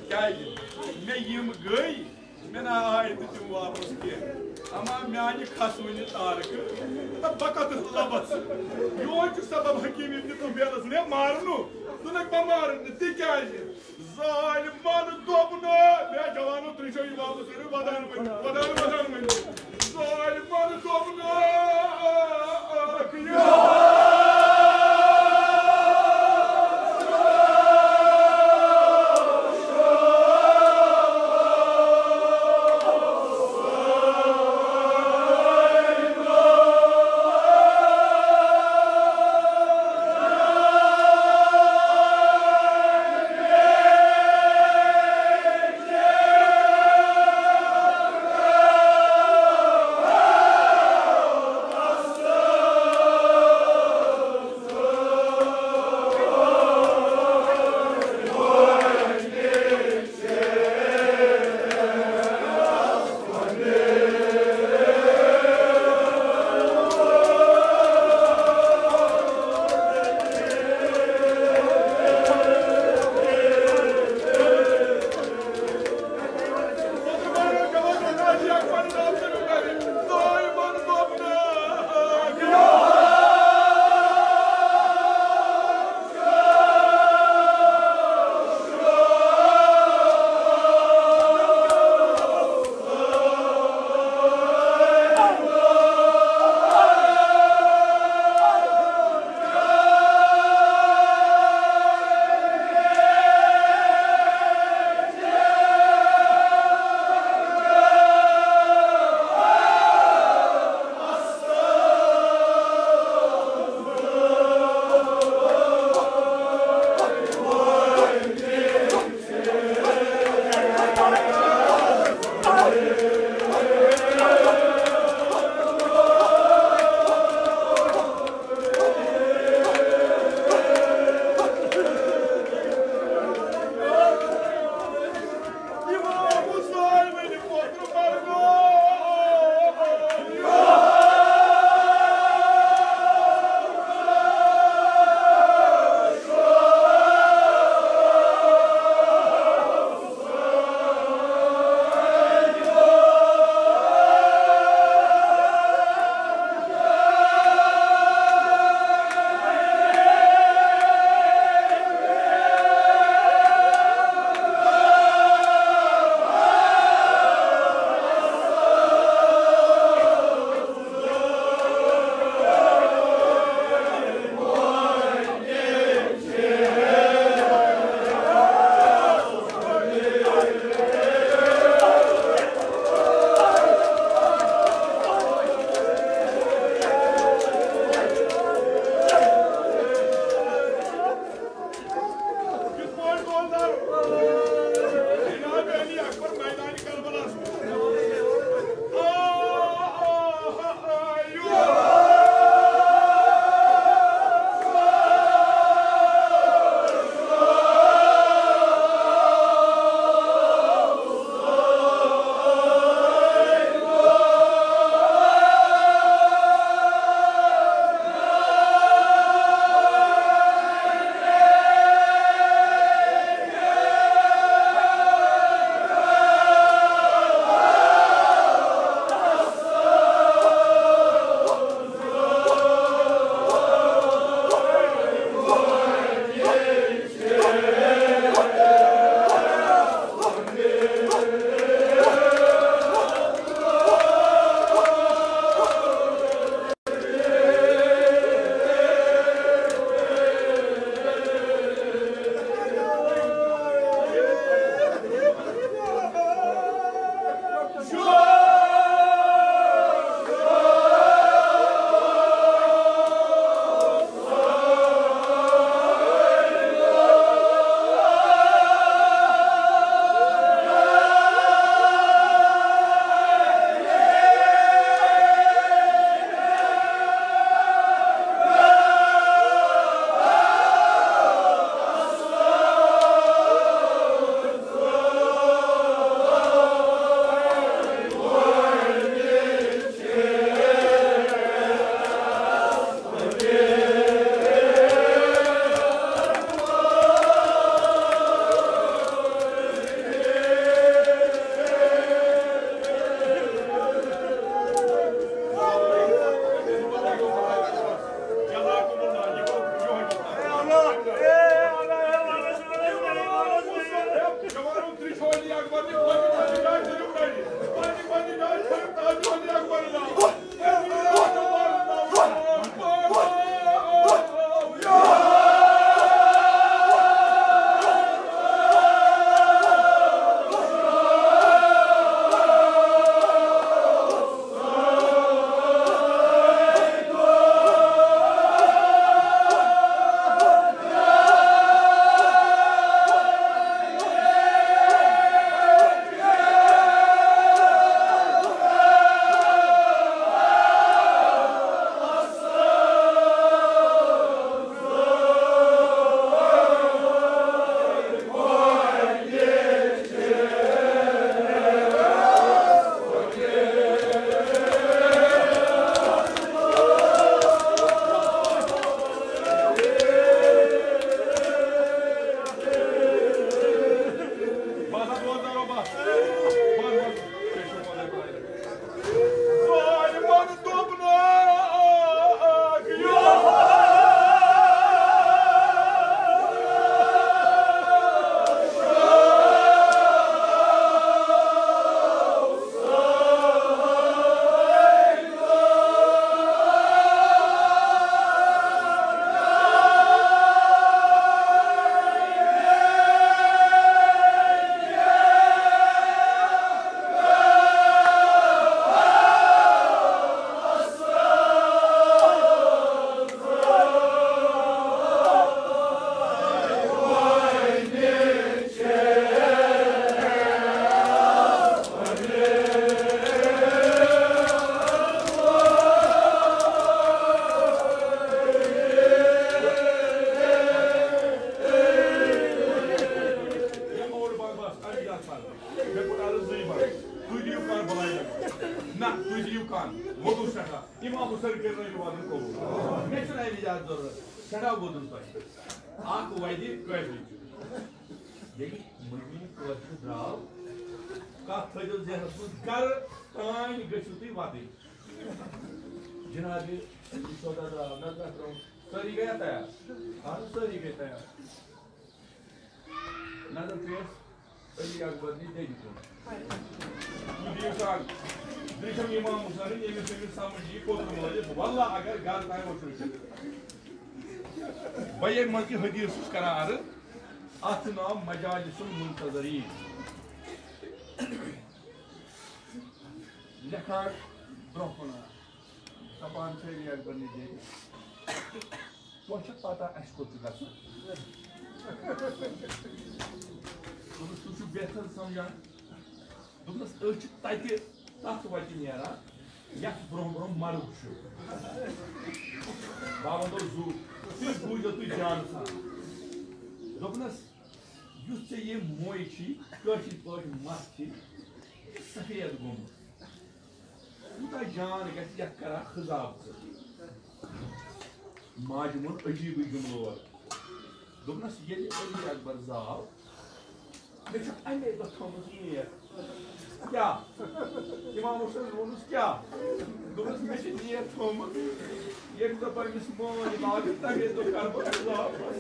کیٛازِ؟ مےٚ یِم گٔے، مےٚ نہ آے نہٕ تِم واپس کینٛہہ۔ اما میانہِ کھسوٕنہِ تارکہٕ، تہٕ بہٕ کتَس لبس؟ یِہوٚے چھُ سبب حکیم ابن طفیلس مےٚ مارنُک۔" ژٕ نہٕ بٮ۪مار نہٕ، تِکیٛازِ ظالمن دوٚپ نہٕ، مےٚ جوانو، تُہۍ چھِو یہِ واپس کٔرِو، ودان ؤنِو، ودان، ودان ؤنِو۔ ظالمن دوٚپ نہٕ، کِتھ پٲٹھۍ روزدار؟ جناب علی اکبر میدان کربلاہس منٛز۔ آ، آ، آ، آ، یو۔ سر کٔرِو وۄنۍ یہِ وَدُن قبوٗل۔ مےٚ چھُنہٕ اَمہِ زیادٕ ضروٗرت، سٮ۪ٹھاہ ووٚدُن تۄہہِ۔ اَکھ وَدِ کٲفی چھُ۔ ییٚلہِ مٔنٛزِم کٲفی درٛاو، کَتھ تھٲیزیو ذہنَس منٛز، گَرٕ تام گٔژھِو تُہۍ وَدٕنۍ۔ جنابِ سودا درٛاو، نظر ترٛٲو، سٲری گٔیا تیار؟ اَہَن، سٲری گٔے تیار۔ نظر پیش علی اکبر نِش دٮ۪دِ کُن۔ تُہۍ دِیِو سا، دٔچھِم امام حسینٕنۍ، ییٚمِس، ییٚمِس سمجھ یی، کوٚت مٲلِس، واللہ اگر گرٕ تام اوس رٔٹِتھ۔ بہٕ ییٚمہِ منٛز یہِ حدیث چھُس کران عرض، اَتھ چھُ ناو مجالس المنتظرین۔ لیکھان برٛونٛہہ کُن، دَپان چھِ علی اکبر نِش دٮ۪دِ۔ تۄہہِ چھےٚ پتہ اَسہِ کوٚت چھُ گژھُن؟ دوٚپمَس، تُہۍ چھِو بہتر سمجھان۔ دوٚپمَس، أسۍ چھِ تَتہِ تَتھ وَتہِ نیران، یَتھ برٛونٛہہ برٛونٛہہ مرگ چھُ۔ بابا دوٚپ، زُو، تُہۍ بوٗزِو تُہۍ دیانہٕ سان۔ دوٚپنَس، یُس ژےٚ یہِ موے چھی، کٲشِر پٲٹھۍ مَس چھی، یہِ چھُ سفید گوٚمُت۔ کوٗتاہ جان گژھِ یَتھ کران خضاب ژٕ؟ ماجہِ ووٚن عجیٖبٕے جُملہٕ اورٕ۔ دوٚپنَس، ییٚلہِ علی اکبر زاو، مےٚ چھُ اَمے دۄہ تھٲومٕژ نیت۔ کیٛاہ؟ امام حسین ووٚنُس، کیٛاہ؟ دوٚپنَس، مےٚ چھِ نیت تھٲومٕژ، ییٚمہِ دۄہ بہٕ أمِس مٲلۍ لاگہٕ، تَمے دۄہ کَرٕ بہٕ أمِس لاگہٕ۔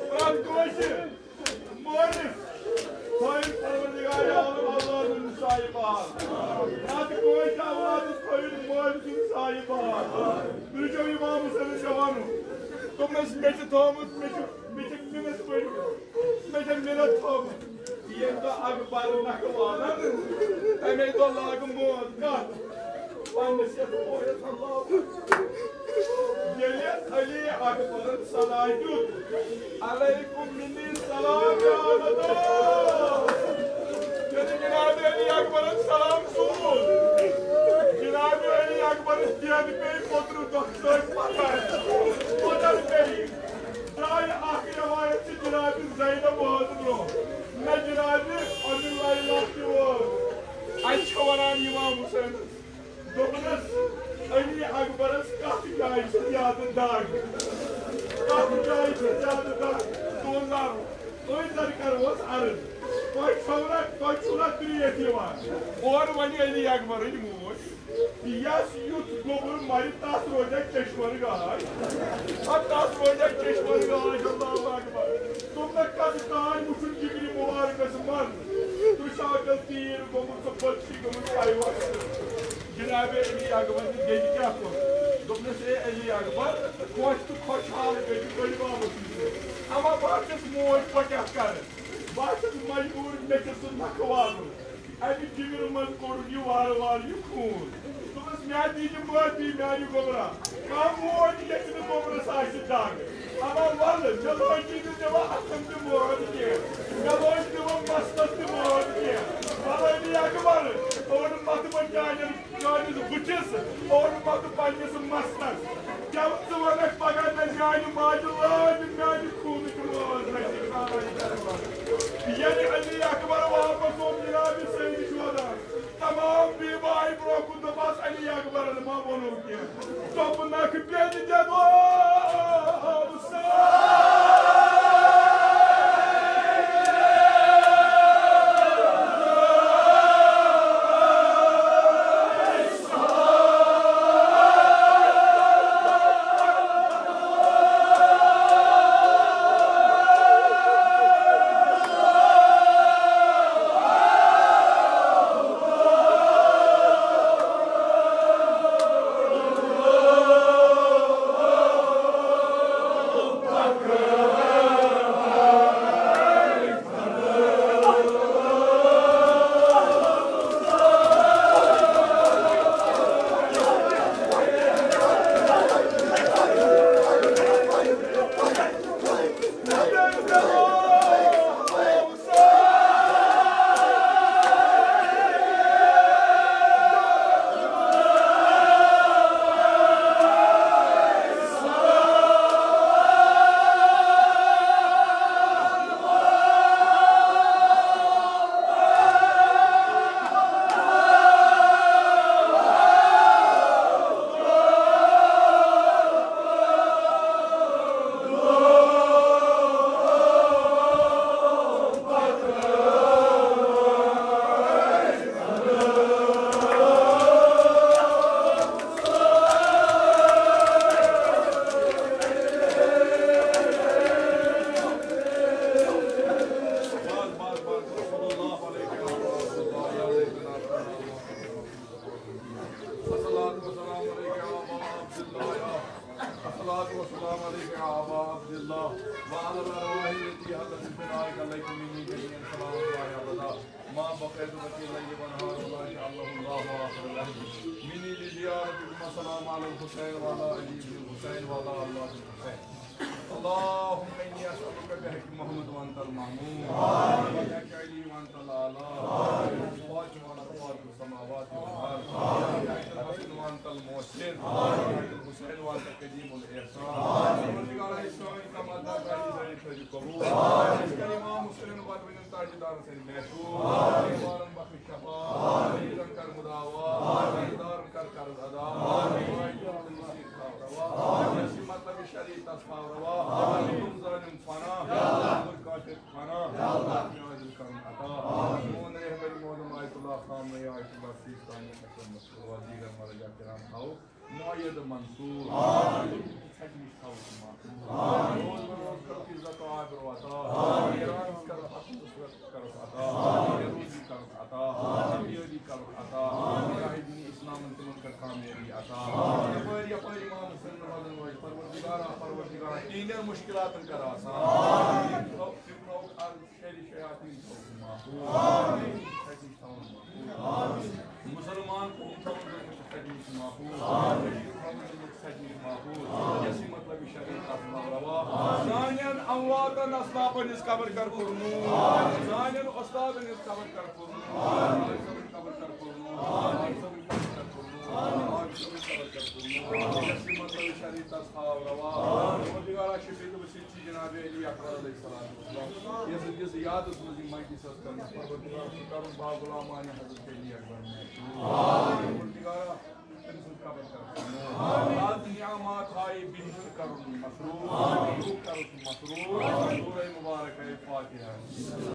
پرٛٮ۪تھ کٲنٛسہِ مٲلِس تھٲیِن پروردگار عالم اولادَن ہُنٛد سایہِ بحال۔ پرٛٮ۪تھ کٲنٛسہِ اولادَس تھٲیِن مٲلۍ سُنٛد سایہِ بحال۔ تُہۍ چھِو امام حسینَس جوانو۔ دوٚپمَس، مےٚ چھِ تھٲومٕژ، مےٚ چھِ، مےٚ چھِ مِنت پٔرمٕژ، مےٚ چھِ مِنت تھٲومٕژ۔ ییٚمہِ دۄہ اکبر نکھٕ والَن، تَمے دۄہ لاگہٕ مٲنٛز کَتھ۔ پننِس یتھ مویس اللہ۔ ییٚلہِ علی اکبرن صدا دیُت، علیکم منی سلام یا عبدو۔ ییٚلہِ جناب علی اکبرن سلام سوٗز، جناب علی اکبرس دٮ۪د پیٚیہِ پوٚتُر دۄہ سۭتۍ پتھر۔ پتھر پیٚیہِ۔ درٛایہِ اکھ روایت چھِ جناب زینب ہٕنٛز برٛونٛہہ، نہ جناب امیٖر لیلا تہِ وٲژ۔ اَتہِ چھِ وَنان امام حسینَس، دوٚپنَس، علی اکبرس کتھ جایہِ چھِ زیادٕ دگ؟ کتھ جایہِ چھِ زیادٕ دگ؟ دوٚپُن، أتھۍ زن کرہوس عرض۔ تۄہہِ چھو نہ، تۄہہِ چھُو نہ ترٛیش یِوان؟ اورٕ وَنہِ علی اکبرٕنۍ موج، یَس یُتھ گوٚبُر مرِ، تَس روزِ چشمن گاش۔ پتہٕ تَس روزِ چشمن گاش، اللہ اکبر۔ دوٚپنَکھ، کتھ تام وٕچھُن جگرِ مبارکس منٛز، ترٛشاکل تیٖر گوٚمُت، سُہ بچی گٔمٕژ پایوس۔ جناب علی اکبر تہِ بیٚیہِ کیٛاہ کوٚر؟ دوٚپنَس، اے علی اکبر، خۄش تہٕ خۄشحال گٔے تہٕ گٔے واپس یِتھ۔ اما بہٕ ہا چھَس موج، بہٕ کیٛاہ کرٕ؟ بہٕ ہا چھَس مجبوٗر، مےٚ چھُ سُہ نکھٕ والُن۔ اَمہِ جِگرٕ منٛز کوٚڑُن یہِ وارٕ وارٕ یہِ خوٗن۔ دوٚپمَس، مےٚ دِیہِ معٲفی میٛانہِ گوٚبرا۔ کانٛہہ موج ییٚتہِ نہٕ گوٚبرَس آسہِ دَگ۔ اما وَلہٕ، مےٚ لٲگی نہٕ دِوان اَتھَن تہِ مٲد کینٛہہ۔ مےٚ لٲگۍ نہٕ وۄنۍ مَستَس تہِ مٲد کینٛہہ۔ وَلہٕ علی اکبر، اوٚن مَتہٕ بہٕ چانٮ۪ن، چٲنِس بٕتھِس، اوٚن مَتہٕ پنٛنِس مَستَس۔ گٮ۪وَن ژٕ وَنَکھ پَگاہ نہ میٛانہِ ماجہِ لٲج میٛانہِ خوٗنٕچ مٲد نصیٖب۔ ییٚلہِ علی اکبر واپس اوس جناب سید شہدا، تمام بیوٕ آیہِ برٛونٛہہ کُن، دوٚپہَس، علی اکبرن ما ووٚنُو کینٛہہ؟ دوٚپنَکھ، بیٚنہِ دِمو سا۔ ما بقيت بقي ليل ونهار ولا جعله الله آخر ليل. مني لزيارتكم السلام على الحسين وعلى علي بن الحسين وعلى أولاد الحسين. اللهم إني أسألك بحق محمد وأنت المأمون، وبحق علي وأنت الأعلى، وبحق فاطمة وأنت فاطمة السماوات والأرض، وبحق الحسن وأنت المحسن، وبحق الحسين وأنت قديم الإحسان. پروردگارا، اسلام کما داتا عزت قبول. اس کریمہ مسلم بدوین تاجدار سن محفوظ. بیمارن بخش شفا، مریضن کر مداوا، قرضدارن کر قرض ادا، مریضن کر مصیبت روا، یس مطلب شریعت تس تھاو روا، ظالم فنا، کافر فنا، عادل کرن عطا. سون رہبر معظم آیت اللہ خامنہ، آیت اللہ سیستانی، اکرم مسعود و دیگر مرجع کرام تھاو مؤید منصور. ژھٹنِش تھاوُس محفوظ. روز بروز کرُکھ عزت و آبرو عطا. ایرانس کرُکھ عقل و صحت کرُکھ عطا. روزی کرُکھ عطا. کامیٲبی کرُکھ عطا. مجاہدین اسلامن تِمن کر کامیٲبی عطا. یپٲرۍ یپٲرۍ امام حسین روزن وٲلۍ پروردگارا، پروردگارا، تِہنٛدٮ۪ن مشکلاتن کر آسان. تِم تھاو، تِم تھاوُکھ عرض شر شیاطین تھاوُکھ محفوظ. ژھٹنِش تھاوُن محفوظ. مسلمان قوم تھاوُن ژھٹنِش محفوظ. کشیٖر تھاوُن ژھٹنِش محفوظ. یس مطلب شریعت تس تھاو روا. سانٮ۪ن امواتن اسلافن ہٕنٛز قبر کر پُرنوٗر. سانٮ۪ن استادن ہٕنٛز قبر کر پُرنوٗر. قبر کر پُرنوٗر. قبر کر پُرنوٗر. قبر کر پُرنوٗر. یس مطلب شریعت تس تھاو روا. پروردگارا، شفیع وسیع چھِ جناب علی اکبر علیہ السلام۔ یس، یس یادس منٛز یہِ مجلس ٲس کرنہٕ، پروردگار چھُ کرُن با غلامانِ حضرت علی اکبر۔